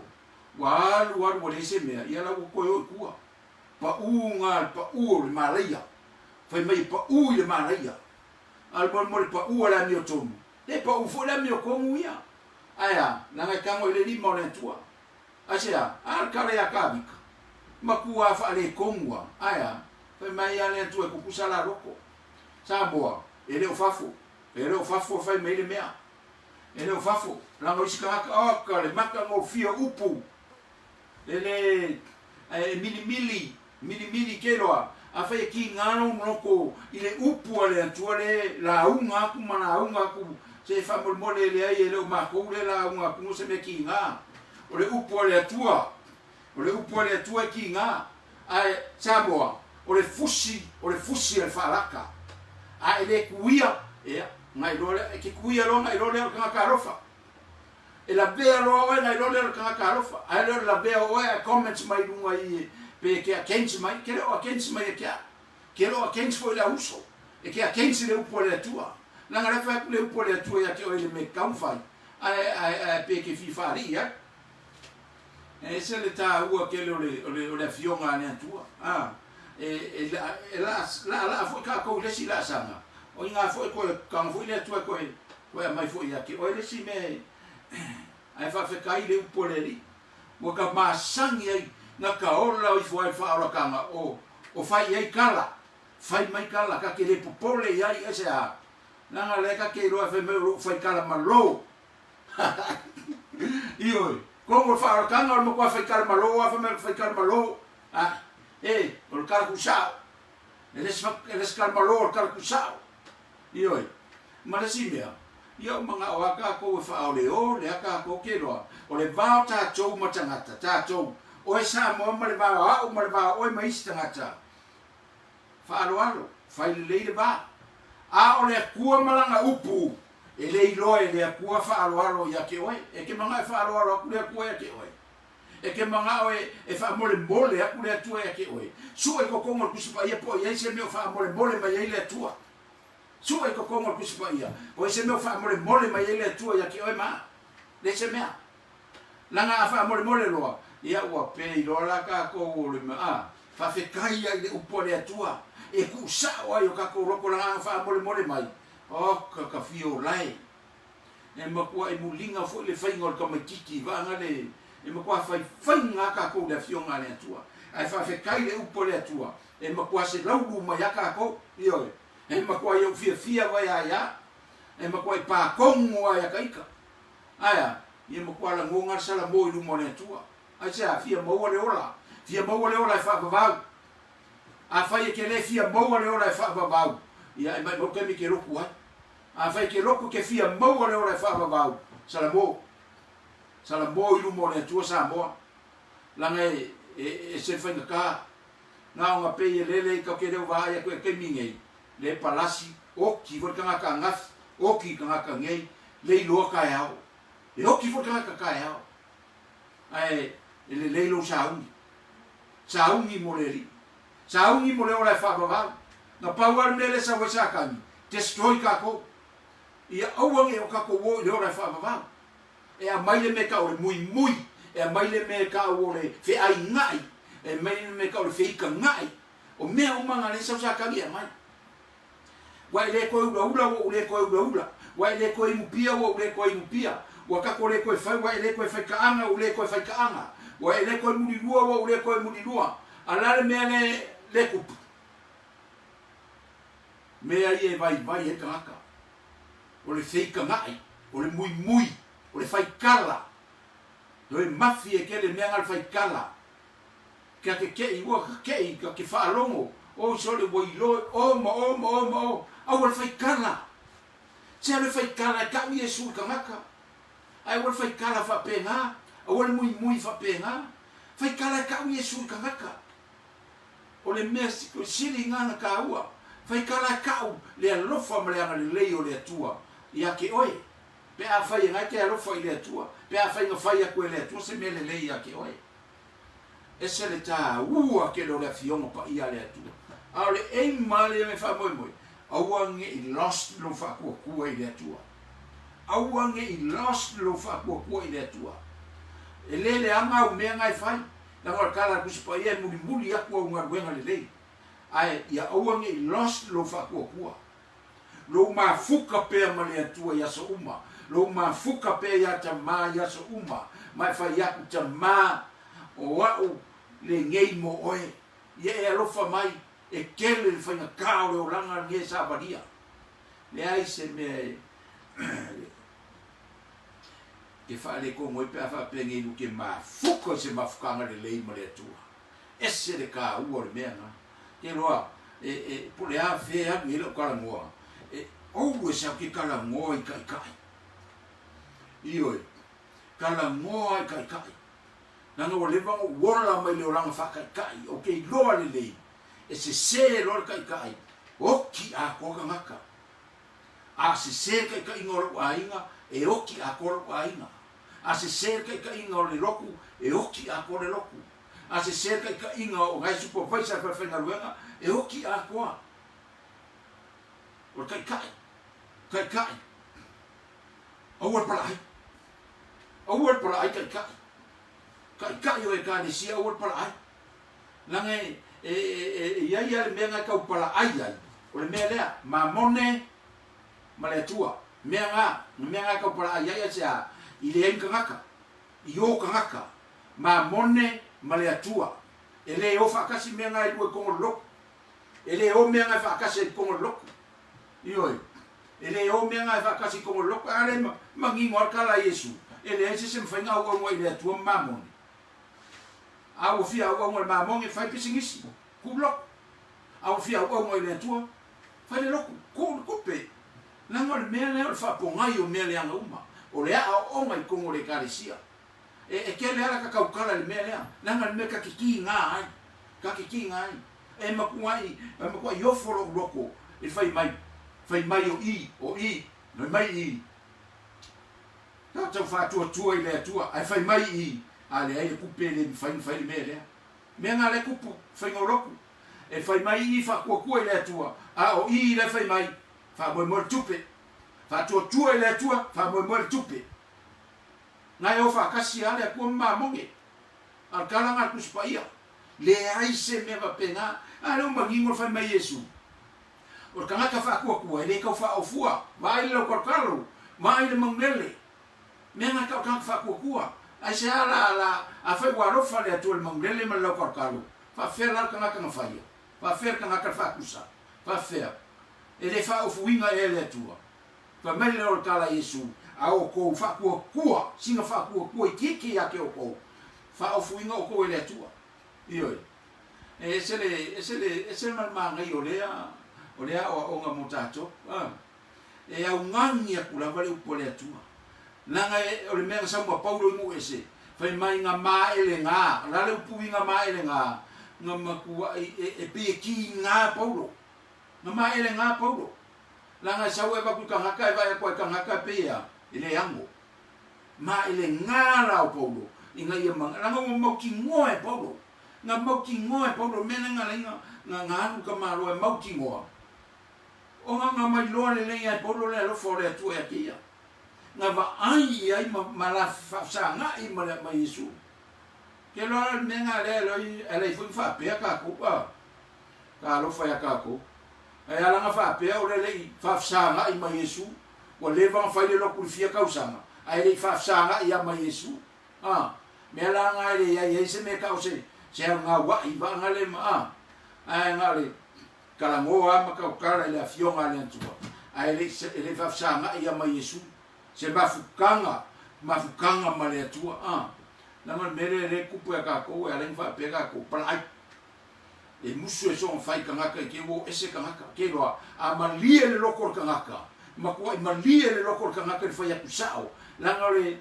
Speaker 1: ua alu alu ua leai se mea, ia la ua toe o i tua. Pau nga le pau o le malaia. Fai mai e pau i le malaia. A o le molemole pau a le amiotonu, e pau foi le amiotonu ia. Ae a? Leaga e tago i le lima o le Atua. Aisea? A le tala ia Kavika, matua faaletonu a. Ae a? Fai mai a le Atua e tutusa la loto. Samoa, e le o fafo. E le o fafo e fai mai le mea. E le o fafo. Leaga o isi tagata, oka le matagofie o upu. E le, e milimili, milimili ke loa. Afai e kiga lou loto i le upu a le Atua le lauga aku ma lauga aku, se faamolemole e leai e le o makou le lauga aku no se mea kiga. O le upu a le Atua, o le upu a le Atua e kiga. Ae Samoa, o le fusi, o le fusi a le faalaka. A e le kuia, ia, na iloa lea, e ke kuia loa na iloa lea o le tagata alofa. E lavea loa oe na iloa lea o le tagata alofa. Ae le o le lavea o oe ae comments mai luga i pe ke against mai, ke le o against mai e ke a. Ke le o against foi le auso. E ke against le upu a le Atua. Leaga lea fai atu le upu a le Atua ia te oe i le mea e tatau ona fai, ae, ae, ae pe ke fia faalii ai. E ese le taua tele o le, o le, o le afioga a le Atua. A, e, e, e laalaa foi tatou i le isi laasaga, o iga foi toe tago foi le Atua e toe, toe aumai foi ia te oe le isi mea e, ae faafetai i le upu a le Alii, ua ta masani ai na ta ola ifo ai i le faaolataga o, o fai i ai tala, fai mai tala, ta te le popole i ai, aisea? Leaga lea ta te iloa e fai mai o lou fai tala malo. Ioe, komo le faaolataga o le matua fai tala malo lava fai mai o le fai tala malo. A, e, o le tala tuusao. E le e le se tala malo o le tala tuusao. Ioe, ma le isi mea, ia ua manao lava tatou e faaoleole lava tatou ke loa, o le va o tatou ma tagata, tatou, oe Samoa ma le va o au ma le va o oe ma isi tagata, faaaloalo, fai lelei le va. A o le Atua ma Lana upu, e le iloa e le Atua faaaloalo ia te oe. E te manao e faaaloalo atu le Atua ia te oe. E te manao e, e faamolemole atu le Atua ia te oe. Sue i totonu o le Tusi Paia po o i ai se mea o faamolemole mai ai le Atua. Sue i totonu o le Tusi Paia po o i ai se mea o faamolemole mai ai le Atua ia te oe ma au. Leai se mea. Leaga a faamolemole loa, ia ua pei loa la tatou o le mea, a, faafetai ai i le upu a le Atua e tuusao ai o tatou loto leaga a faamolemole mai, oka ka fia olae. E matuai muliga foi le faiga o le tamaititi vaega le e matua faifaiga a tatou i le Afioga a le Atua. Ae faafetai i le upu a le Atua e matua selaulu mai a tatou. Ioe. E matuai ou fiafia vai a ia. E matuai pa kogu a ia ka ika. Ae a? Ia matua lagoga le salamo i luma o le Atua. Aisea? Fia maua le ola. Fia maua le ola e faavavau. Afai e te le fia maua le ola e faavavau, ia e maimau taimi e te lotu ai. Afai e te lotu e te fia maua le ola e faavavau, salamo. Salamo i luma o le Atua Samoa. Leaga e, e ese le faigata. Na ona pei e lele i kau te leo vaai atu e taimi nei, le palasi, oki foi le tagata angafi, oki le tagata nei, le iloa taeao. E oki foi le tagata taeao. Ae e lelei lou sauni. Sauni mo le Alii. Sauni mo le ola e faavavau. Na pau lava le mea lea e sau ai Satani, destroy tatou. Ia aua ne i o tatou o i le ola e faavavau. E aumai le mea e tau o le muimui, e aumai le mea e tau o le feainai, e aumai le mea e tau o le feitaga'i. O mea uma na lea e sau Satani e aumai. Ua e le toe ulaula, ua ou le toe ulaula. Ua e le toe inupia, ua ou le toe inupia. Ua tatou le toe fai, ua e le toe fai taaga, ua ou le toe fai taaga. Ua e le toe mulilua, ua ou le toe mulilua. A o le a le mea lea e tupu? Mea ia e vaivai ai le tagata. O le feitaga'i, o le muimui, o le faikala. Toe mafi e kele mea nga le faikala. Kia keke'i ua keke'i ka ke faalogo, oi sole ua iloe o ma o ma o ma o, aua le faikala. Se alu e faikala e ka'u Iesu i tagata. Ae aua le faikala faapena, aua le muimui faapena. Faikala e ka'u Iesu i tagata. O le mea sili na na taua, faikala e ka'u le alofa ma le agalelei o le Atua ia te oe. Pe afai e na e te alofa i le Atua, pe afai na fai atu e le Atua se mea lelei ia te oe. Ese le taua tele o le Afioga Paia a le Atua. A o le aim lava lea me faamoemoe, aua ne i lost lou faatuatua i le Atua. Aua ne i lost lou faatuatua i le Atua. E le leaga au mea na e fai, leaga o le tala a le Tusi Paia e mulimuli atu au galuega lelei. Ae ia aua ne i lost lou faatuatua. Lou mafuka pea ma le Atua i aso uma, lou mafuka pea iā Tamā i aso uma, ma e fai aku, Tamā, o a'u lenei mo oe. Ia e alofa mai, e tele le faigata o le olaga lenei e savalia. Leai se mea e ke faaletonu ai pe a faapea nei lu ke mafuka i se mafukaga lelei ma le Atua. Ese le taua o le mea na. Te iloa, e, e, po o le a fea e alu i ai lau talanoa, e always au ke talanoa i taitai. Ioe, talanoa i taitai. Leaga ua leva ona ou ola mai le olaga faataitai, ou te iloa lelei, e sese loa le taitai, oti atoa tagata. A sese le taitaiga o lou aiga, e oti atoa lou aiga. A sese le taitaiga o le lotu, e oti atoa le lotu. A sese le taitaiga o nai supervisor le falefaigaluega, e oti atoa. O le taitai, taitai. Aua le palaai. Aua le palaai taitai. Taitai o Ekalesia, aua le palaai. Leaga e, e, e, e i ai lava le mea na e tau palaai ai, o le mea lea, mamone ma le Atua. Mea na, mea na e tau palaai ai, aisea, i leai ni tagata, i o tagata, Mamone ma le Atua. E le o faatasi mea na e lua i totonu o le lotu. E le o mea na e faatasi ai i totonu o le lotu. Ioe. E le o mea na e faatasi i totonu o le lotu. A lea e manino lava le tala a Iesu, e leai se isi e mafai ona auauna i le Atua ma mamone. A ua fia auauna i le mamone, fai pisinisi, tuu le lotu. A ua fia auauna i le Atua, fai le lotu, tuu le tupe. Leaga o le mea lea o le faapogai o mea leaga uma. O le aoaoga i totonu o le Ekalesia. E, e tele ala ka tautala i le mea lea, leaga le mea ta te kiga ai, ta te kiga ai. E matuai, e matuai ofo lou loto i le fai mai, fai mai o i, o i, fai mai i. Tatou faatuatua i le Atua, ae fai mai i, a leai le tupe e le mafai ona fai le mea lea. Mea na lea tupu, faiga o lotu. E fai mai i faatuatua i le Atua, a o i la e fai mai, faamoemoe le tupe. Faatuatua i le Atua, faamoemoe le tupe. Na e o faatasi lava le Atua ma Mamone. A o le tala na a le Tusi Paia. Leai se mea faapena. A lea ua manino le fai mai Iesu. O le tagata faatuatua e le tau faaofua. Vaai le laukalokalo, vaai le manulele. Mea na tau tagata faatuatua. Aisea la la afai ua alofa le Atua i le manulele ma le laukalokalo, faafefea la le tagata na faia? Faafefea le tagata le faatusa? Faafefea? E le faaofuina ea e le Atua? Fai mai le o le tala a Iesu, A outou faakuakua, sina faakuakua itiiti ia te outou, faaofuina outou e le Atua. Ioe. E ese le, ese le, ese ma le manaia o lea, o lea aoaoga mo tatou. A. E augani atu lava le upu a le Atua. Leaga e, o le mea na sau ma Paulo i nuu ese, fai mai na maelega, o le a le upu i na maelega? Na matuai, e, e pei e kiga Paulo. Na maelega Paulo. Leaga e sau e avatu i tagata, e vaai atu ai i tagata e pei a, e le ano. Maelega la o Paulo, ina ia ma, leaga ua mautinoa e Paulo. Na mautinoa e Paulo, le mea lea na ala ai na, na, na alu i ka Malo e mautinoa. Ona na mailoa lelei lava e Paulo le alofa o le Atua ia te ia. Na vaai i ai ma, ma la faafesaga'i ma le, ma Iesu. Ke loa la le mea na lea e loi, e alai foi na faapea tatou, a, ka alofa ia tatou. Ae ala na faapea o le le i faafesaga'i ma Iesu, ua leva na fai le lotu i le fia tausaga, ae le i faafesaga'i lava ma Iesu. A, mea la na e leai ai se mea e tau se, se augaua'i vaga le ma, a, ae na o le, Talanoa a ma tautala i le Afioga a le Atua, ae le i, e le i faafesaga'i ia ma Iesu, se mafutaga, mafutaga ma le Atua. A, leaga o le mea lea, lea e tupu ia tatou, e ala ai ona faapea tatou, palaai. E musu e soona fai tagata i te ua o ese tagata. Ke loa, a malie le loko o le tagata, matuai malie le loko o le tagata i le fai atu sao, leaga o le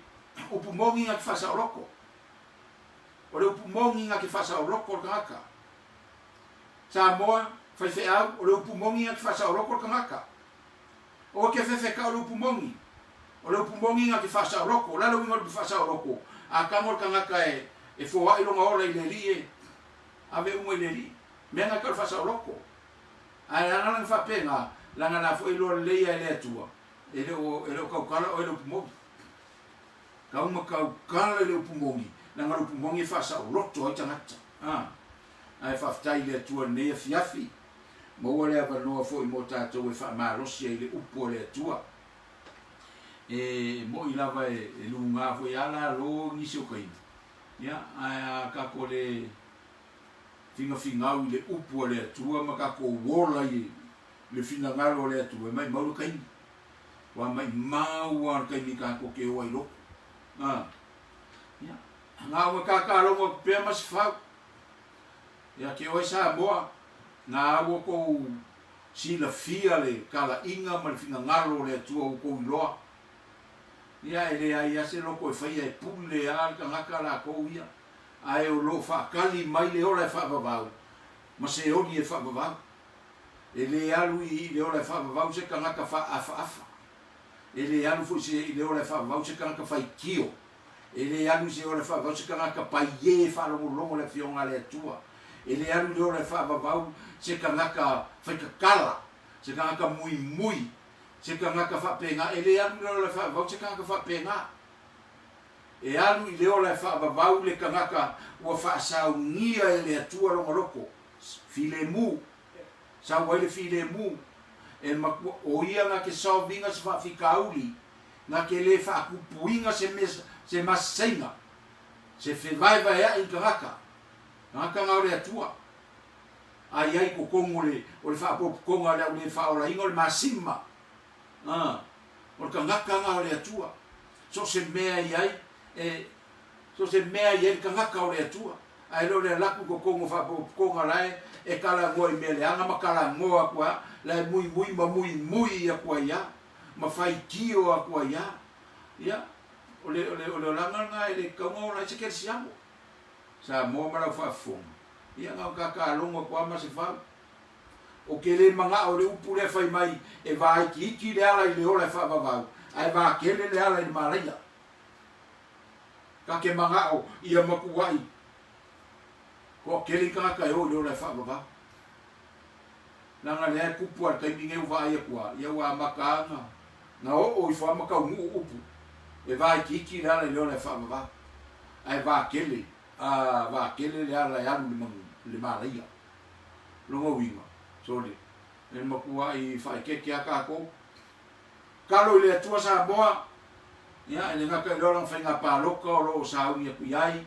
Speaker 1: upu moni na te faasaoloko. O le upu moni na te faasaoloko le tagata. Samoa, faifeau, o le upu moni na te faasaoloko le tagata. Aua ke fefe ka o le upu moni. O le upu moni na te faasaoloko. O le a le uiga o le upu faasaoloko? A tago le tagata e, e foai lona ola i le alii e ave uma i le alii. Mea na tau le faasaoloko. Ae ana lana faapena, leaga la foi e iloa lelei lava e le Atua, e le o, e le o tautala oe i le upu moni. Tau ma tautala i le upu moni, leaga o le upu moni e faasaoloto ai tagata. A. Ae faafetai i le Atua i lenei afiafi, maua le avanoa foi mo tatou e faamalosi ai i le upu a le Atua. E mo'i lava e luga foi a lalo nisi o taimi, ia, ae a tatou le finafingau i le upu a le Atua ma tatou ola i le finagalo o le Atua, e maimau le taimi. Ua maimau lava le taimi tatou te o ai i loko. A, ia, na ua kākālogo atu pea ma se fau. Ia te oe Samoa, na ua kou silafia le talaiga ma le finagalo o le Atua ua kou iloa. Ia e leai a se loko e faia e pule a le tagata lakou ia, ae o lo o faatali mai le ola e faavavau ma se oli e faavavau. E le alu i le ola e faavavau se tagata faaafaafa. E le alu foi se i le ola e faavavau se tagata faitio. E le alu i se ola e faavavau se tagata paiē e faalogologo le Afioga a le Atua. E le alu i le ola e faavavau se tagata faikakala, se tagata muimui, se tagata faapena. E le alu i le ola e faavavau se tagata faapena. E alu i le ola e faavavau le tagata ua faasaunia e le Atua lona loko filemu. Sau ai le filemu, e matua, o ia na te solve-ina se faafitauli Na te le faapupuina se mea se maseiga, se fevaevaeaʻi i tagata, tagata na o le Atua. A i ai i totonu o le o le faapopotoga o le au le faaolaina o le masima, a, o le tagata na o le Atua. So o se mea i ai, e, so o se mea i ai le tagata o le Atua. Ae le o le alaku i totonu o faapopotoga la e e talanoa i mea leaga ma talanoa atu a, la e muimui ma muimui atu ai a. ma faitio atu ai a. Ia, o le, o le, o le olaga lena e le tatau ona ola ai se kerisiano. Samoa ma lau faafofoga, ia na o kākālogo atu lava ma se fau. O ke le manao i le upu lea fai mai e vāitiiti le ala i le ola e faavavau, ae vākele le ala i le mālaia. Ka ke manao ia makuaʻi, toakele i tagata e o i le ola e faavavau. Leaga lea e kupu a le taimi nei ua vaai atu a, ia ua amata a na, na oo ifo a ma taunuu upu, e vaitiiti le ala i le ola e faavavau, ae vakele, a vakele le ala e alu i le manu, i le malaia. Lona uiga, sole, e matuai faaeteete a tatou. Kalo i le Atua Samoa, ia, e le gata i le ola na faiga palota o lo o sauni atu i ai,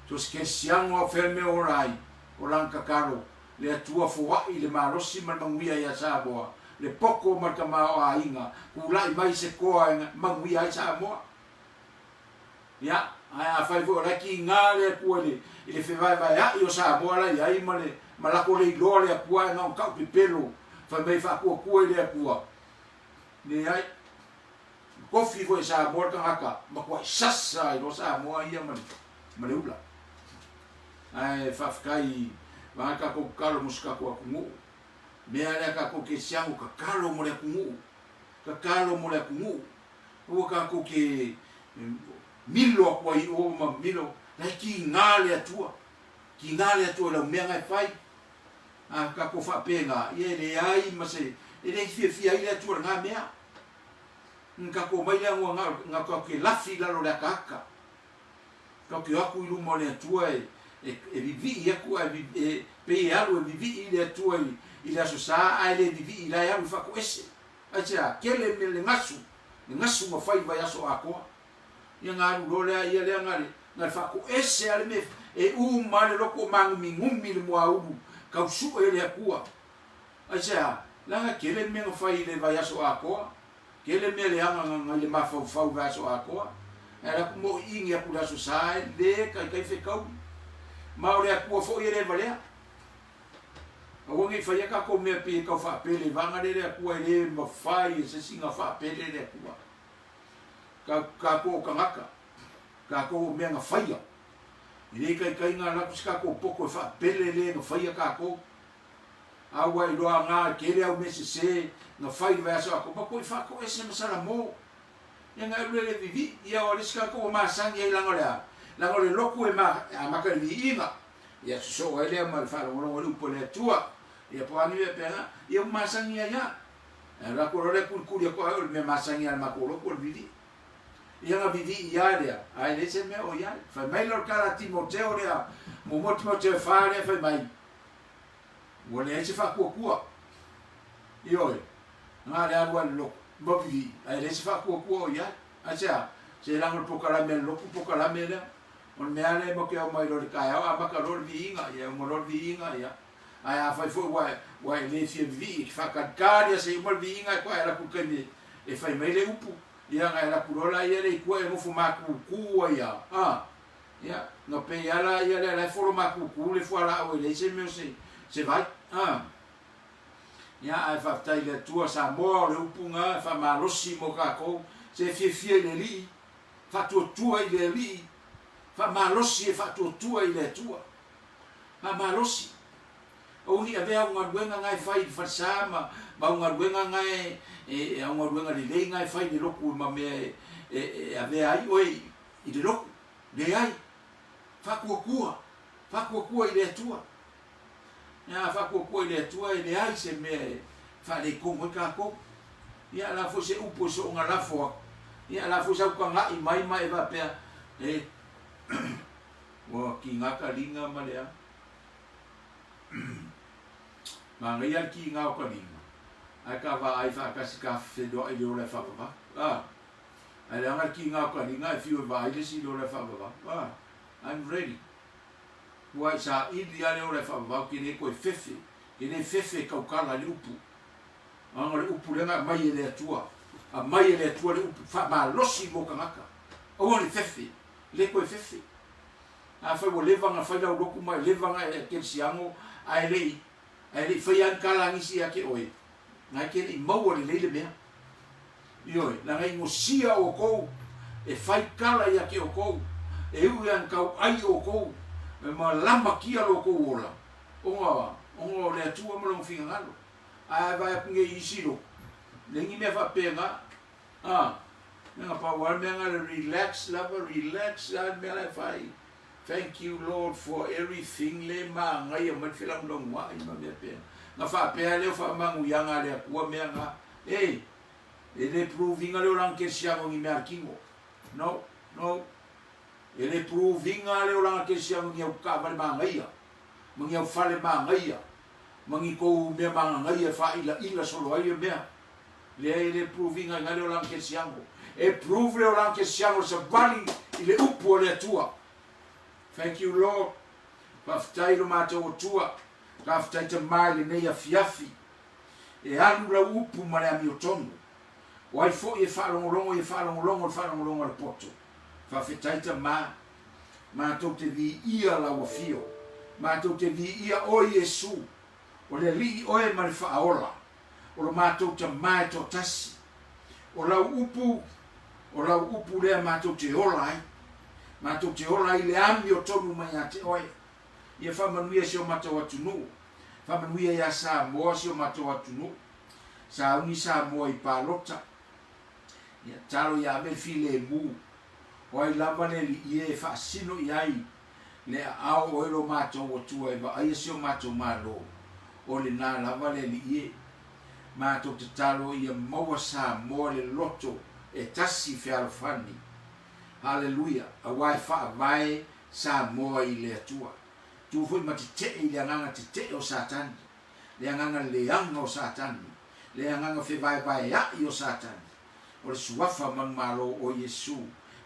Speaker 1: so se kerisiano a o fea le mea o ola ai, o lana tatalo, le Atua foai le malosi ma le manuia ia Samoa. Le poko ma le tamaoaiga, tulai mai se koa e manuia ai Samoa. Ia, ae afai foi o la e kiga le Atua i le, i le fevaevaea'i o Samoa la e i ai ma le, ma lako le iloa le Atua ae na ona tau pepelo, fai mai e faatuatua i le Atua. Leai. Tofi foi e Samoa le tagata, matuai sasa ai loa Samoa ia ma le, ma le ula. Ae faafetai vaega tatou tatalo mo si tatou atunuu. Mea lea tatou te siago tatalo mo le atunuu. Tatalo mo le atunuu. Aua tatou te milo atu ai i o ma milo. La e kiga le Atua. Kiga le Atua i lau mea na e fai. A tatou faapena, ia e leai ma se, e le fiafia ai le Atua i lena mea. Na tatou omai lea na tatou te lafi i lalo o le ataata. Tatou te o atu i luma o le Atua e, e, e vivii atu ae e, pei e alu e vivii le Atua i, i le Aso Sa ae le vivii la e alu e faatoese. Aisea? Tele mea le gasu, le gasu na fai i vaiaso atoa. Ia na alu loa lea, ia lea na le, na le faatoese lava le mea e uma lava le loto o magumigumi le muaulu tau sue e le Atua. Aisea? Leaga tele mea na fai i le vaiaso atoa. Tele mea leaga na na i le mafaufau i vaiaso atoa. Ae alu atu moiigi atu i le Aso Sa e le taitai fetaui. Ma o le Atua foi e le valea. Aua ne i faia tatou mea pei e tau faapele vaga lea le Atua e le mafai e se isi na faapele le Atua. Ka, tatou o tagata, tatou o mea na faia. E le taitai na alu atu se tatou poto e faapele le na faia tatou. A ua iloa na tele au mea sese na fai i le vaiaso atoa, matua i faatoese ma Salamo. Ia na alu le vivii, ia o le isi tatou ua masani ai leaga o le a? Leaga o le lotu e ma, e amata i le viiga. Ia sosoo ai lea ma le faalogologo i le upu a le Atua. Ia po o a ni mea faapena, ia ua masani ai lava. Ae alu atu loa lea kulikuli atu ai o le mea masani lava a le matou lotu o le vivii. Ia na vivii lava lea, ae leai se mea o i ai. Fai mai lea o le tala a Timoteo lea, muamua Timoteo e fa lea fai mai, ua leai se faatuatua. Ioe, na le alu lava i le lotu ma vivii, ae leai se faatuatua o i ai. Aisea? Se leaga o le polokalame a le lotu polokalame lea. O le mea lava lea matou te omai loa i le taeao amata loa le viiga, ia uma loa le viiga, ia. Ae afai foi ua ua e le fia vivii, e te faatalitali lava seia uma le viiga ae faatoa e alu atu i le taimi e fai mai le upu, ia ona e alu atu loa laia lea i tua e nofo matutu ai lava, a. Ia, na pei lava la ia lea la e folo matutu le fualaau e leai se mea o se se vai, a. Ia, ae faafetai i le Atua, Samoa o le upu na e faamalosi mo tatou, se e fiafia i le Alii. Faatuatua i le Alii, faamalosi e faatuatua i le Atua. Faamalosi. Aua ne i avea au galuega na e fai i le falesa ma, ma au galuega na e, e, au galuega lelei na e fai i le lotu ma mea e, e, e avea ai oe i, i le lotu. Leai. Faatuatua. Faatuatua i le Atua. Ia, a faatuatua i le Atua e leai se mea e faaletonu ai tatou. Ia, o le a foi se upu e soona lafo atu, ia, o le a foi sau taga'i mai ma e faapea, e, ua kiga kaliga ma le a. Manaia le kiga o kaliga, ae ka vaai faatasi ka fenoa'i le ola e faavavau. A, ae leaga le kiga o kaliga e fiu e vaai le isi i le ola e faavavau. A, I'm ready. Ua i saili lava le ola e faavavau ke le toe fefe, ke le fefe e taukala i le upu. Leaga o le upu lea na aumai e le Atua, aumai e le Atua le upu faamalosi mo tagata. Aua ne fefe, le toe fefe. Afai ua leva ona fai lau lotu ma e leva ona e kerisiano ae le i ae le i faia lava ni tala a nisi ia te oe, na e te le i maua lelei le mea. Ioe, leaga i gosia outou e fai tala ia te outou, e ui lava ina tauai outou, e ma lamatia lo outou ola, ona, ona o le Atua ma Lona finagalo. Ae a vaai atu nei i isi lotu, leai ni mea faapena, a, leaga pau lava le mea na o le relax lava, relax lava le mea la e fai, Thank you Lord for everything le manaia mai le felagolagoai ma mea pea. Na faapea lea o faamanuiaga a le Atua mea na. Ei, e le prove ina le olaga kerisiano ni mea a le kino. No, no. E le prove ina le olaga kerisiano ni au taavale manaia, ma ni au fale manaia, ma ni tou mea magagaia e faailaila solo ai ia mea. Leai e le prove ina ina le olaga kerisiano. E prove le olaga kerisiano le savali i le upu a le Atua. Thank you Lord. Faafetai lo matou Atua. Faafetai Tama i lenei afiafi. E alu lau upu ma le amiotonu. O ai foi e faalogologo ia faalogologo i le faalogologo a le poto. Faafetai Tama. Matou te viia lau afio. Matou te viia oe Iesu. O le Alii oe ma le Faaola. O lo matou Tama e toatasi. O lau upu, o lau upu lea matou te ola ai. Matou te ola ai i le amiotonu mai ia te oe. Ia faamanuia si o matou atunuu. Faamanuia ia Samoa si o matou atunuu. Sauni Samoa i palota. Ia talo ia ave le filemu. O ai lava le alii e faasino i ai le aao o oe lo matou Atua e vaaia si o matou Malo, o lena lava le alii e. Matou tatalo ia maua Samoa le loto e tasi fealofani. Haleluia! Aua e faavae Samoa i le Atua. Tu foi ma tetee i le agaga tetee o Satani, le agaga leaga o Satani, le agaga fevaevaea'i o Satani. O le suafa manumalo o Iesu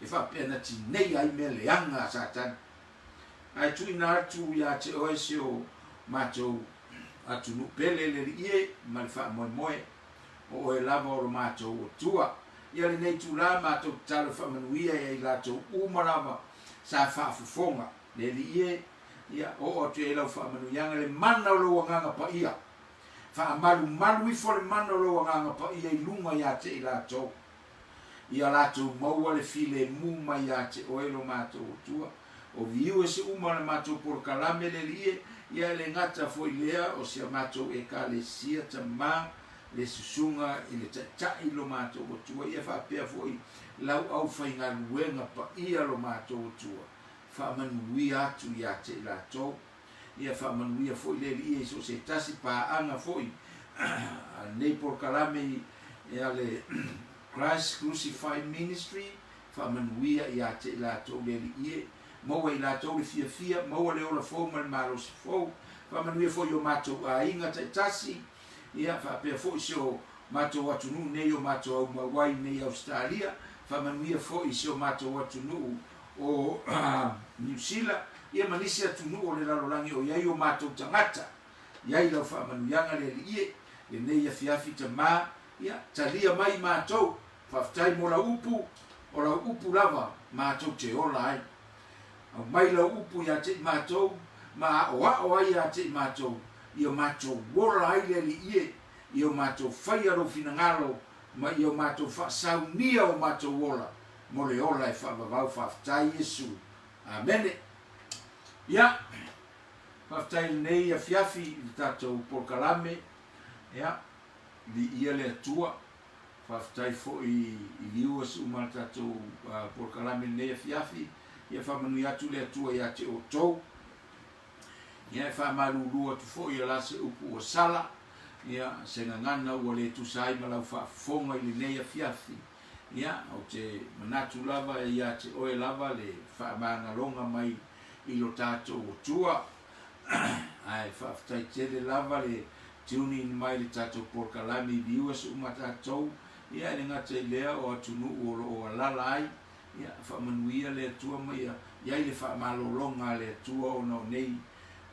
Speaker 1: e faapea na tineia ai mea leaga a Satani. Ae tuuina atu ia te oe si o matou atunuu pele le Alii e ma le faamoemoe, o oe lava o lo matou Atua. Ia lenei itula matou tatalo e faamanuia ia i latou uma lava sa faafofoga, le Alii e, ia oo atu i ai lau faamanuiaga le mana o lou Agaga Paia. Faamalumalu ifo le mana o lou Agaga Paia i luga ia te i latou. Ia latou maua le filemu mai ia te oe lo matou Atua. O viewers uma o le matou polokalame le Alii e, ia e le gata foi lea o si a matou Ekalesia Tama le Susuga i le Taitai lo matou Atua, ia faapea foi lau aufaigaluega paia lo matou Atua. Faamanuia atu ia te i latou. Ia faamanuia foi le Alii i so o se tasi paaga foi a lenei polokalame a le Christ Crucified Ministry, faamanuia ia te i latou le Alii e, maua i latou le fiafia, maua le ola fou ma le malosi fou. Faamanuia foi i o matou aiga taitasi, ia faapea foi si o matou atunuu nei o matou aumau ai nei i Ausetalia, faamanuia foi i si o matou atunuu o Niu Sila, ia ma nisi atunuu o le lalolagi o i ai o matou tagata. I ai lau faamanuiaga le Alii e, lenei afiafi Tama, ia, talia mai matou. Faafetai mo lau upu, o lau upu lava matou te ola ai. Aumai lau upu ia te i matou, ma aoao ai ia te i matou, ia matou ola ai le Alii e, ia o matou faia lou finagalo, ma ia o matou faasaunia o matou ola mo le ola e faavavau faafetai Iesu Amene Ia faafetai i lenei afiafi i le tatou polokalame ia viia le Atua faafetai foi i viewers uma le tatou polokalame i lenei afiafi ia faamanuia atu le Atua ia te outou Ia e faamalulu atu foi o la se upu ua sala, ia se gagana ua le tusa ai ma lau faafofoga i lenei afiafi. Ia, ou te manatu lava e ia te oe lava le faamagaloga mai i lo tatou Atua. Ae faafetai tele lava le tune in mai i le tatou polokalame i viewers uma tatou, ia e le gata i lea o atunuu o lo o alala ai Ia, faamanuia le Atua ma ia i ai le faamalologa a le Atua ona o nei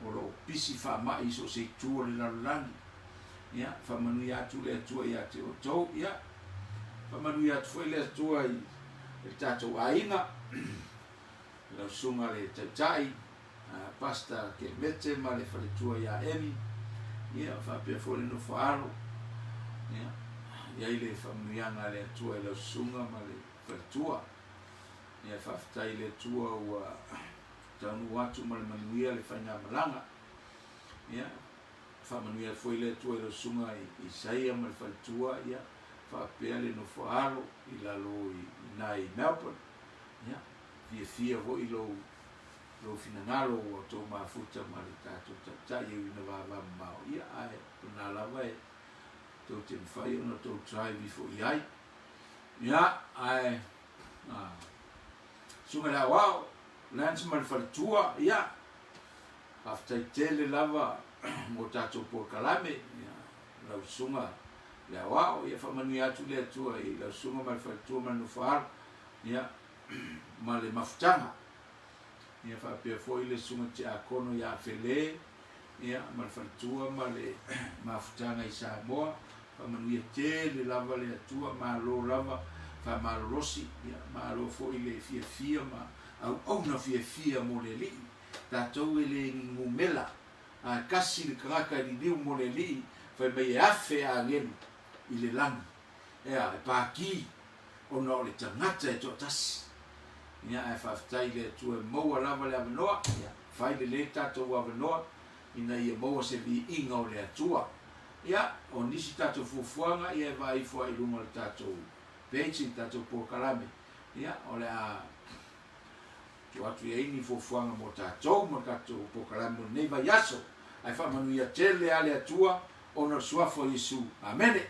Speaker 1: o lo o pisi faamai i so o se itu o le lalolagi. Ia, faamanuia atu le Atua ia te outou. Ia, faamanuia atu foi le Atua i le tatou aiga, lau susuga le Taitai, Pastor Kelemete ma le faletua ia Emi, ia, faapea foi le nofo alo. Ia, i ai le faamanuiaga a le Atua i lau susuga ma le faletua. Ia faafetai i le Atua ua taunuu atu ma le manuia le faigamalaga. Ia faamanuia foi le Atua i lau susuga i Isaia ma le faletua, ia faapea le nofo alo i lalo i ina i Melbourne. Ia fiafia foi lou lou finagalo ua outou mafuta ma le tatou taitai e ui ina vavamamao, ia ae o lena lava e tou te mafai ona outou drive ifo i ai. Ia, ae, a, Susuga i le Aoao, Lance ma le faletua, ia, faafetai tele lava mo tatou polokalame, ia, lau Susuga i le Aoao, ia, faamanuia atu le Atua i lau Susuga ma le faletua ma le nofoaalo, ia, ma le mafutaga. Ia, faapea foi le Susuga Tiakono ia Fele, ia, ma le faletua ma le mafutaga i Samoa. Faamanuia tele lava le Atua, malo lava faamalolosi, ia, malo foi le fiafia ma auauna fiafia mo le Alii. Tatou e le ni numela, ae kasi le tagata e liliu mo le Alii, fai mai e afe agelu i le lagi, ea, e paki, ona o le tagata e toatasi. Ia, ae faafetai i le Atua e maua lava le avanoa, ia, fai lelei le tatou avanoa, ina ia maua se viiga o le Atua. Ia, o nisi tatou fuafuaga, ia e vaai ifo lava i luga o le tatou page i le tatou polokalame, ia, o le a tuu atu i ai ni fuafuaga mo tatou ma le tatou polokalame mo lenei vaiaso. Ae faamanuia tele lava le Atua ona o le Suafa o Iesu. Amene.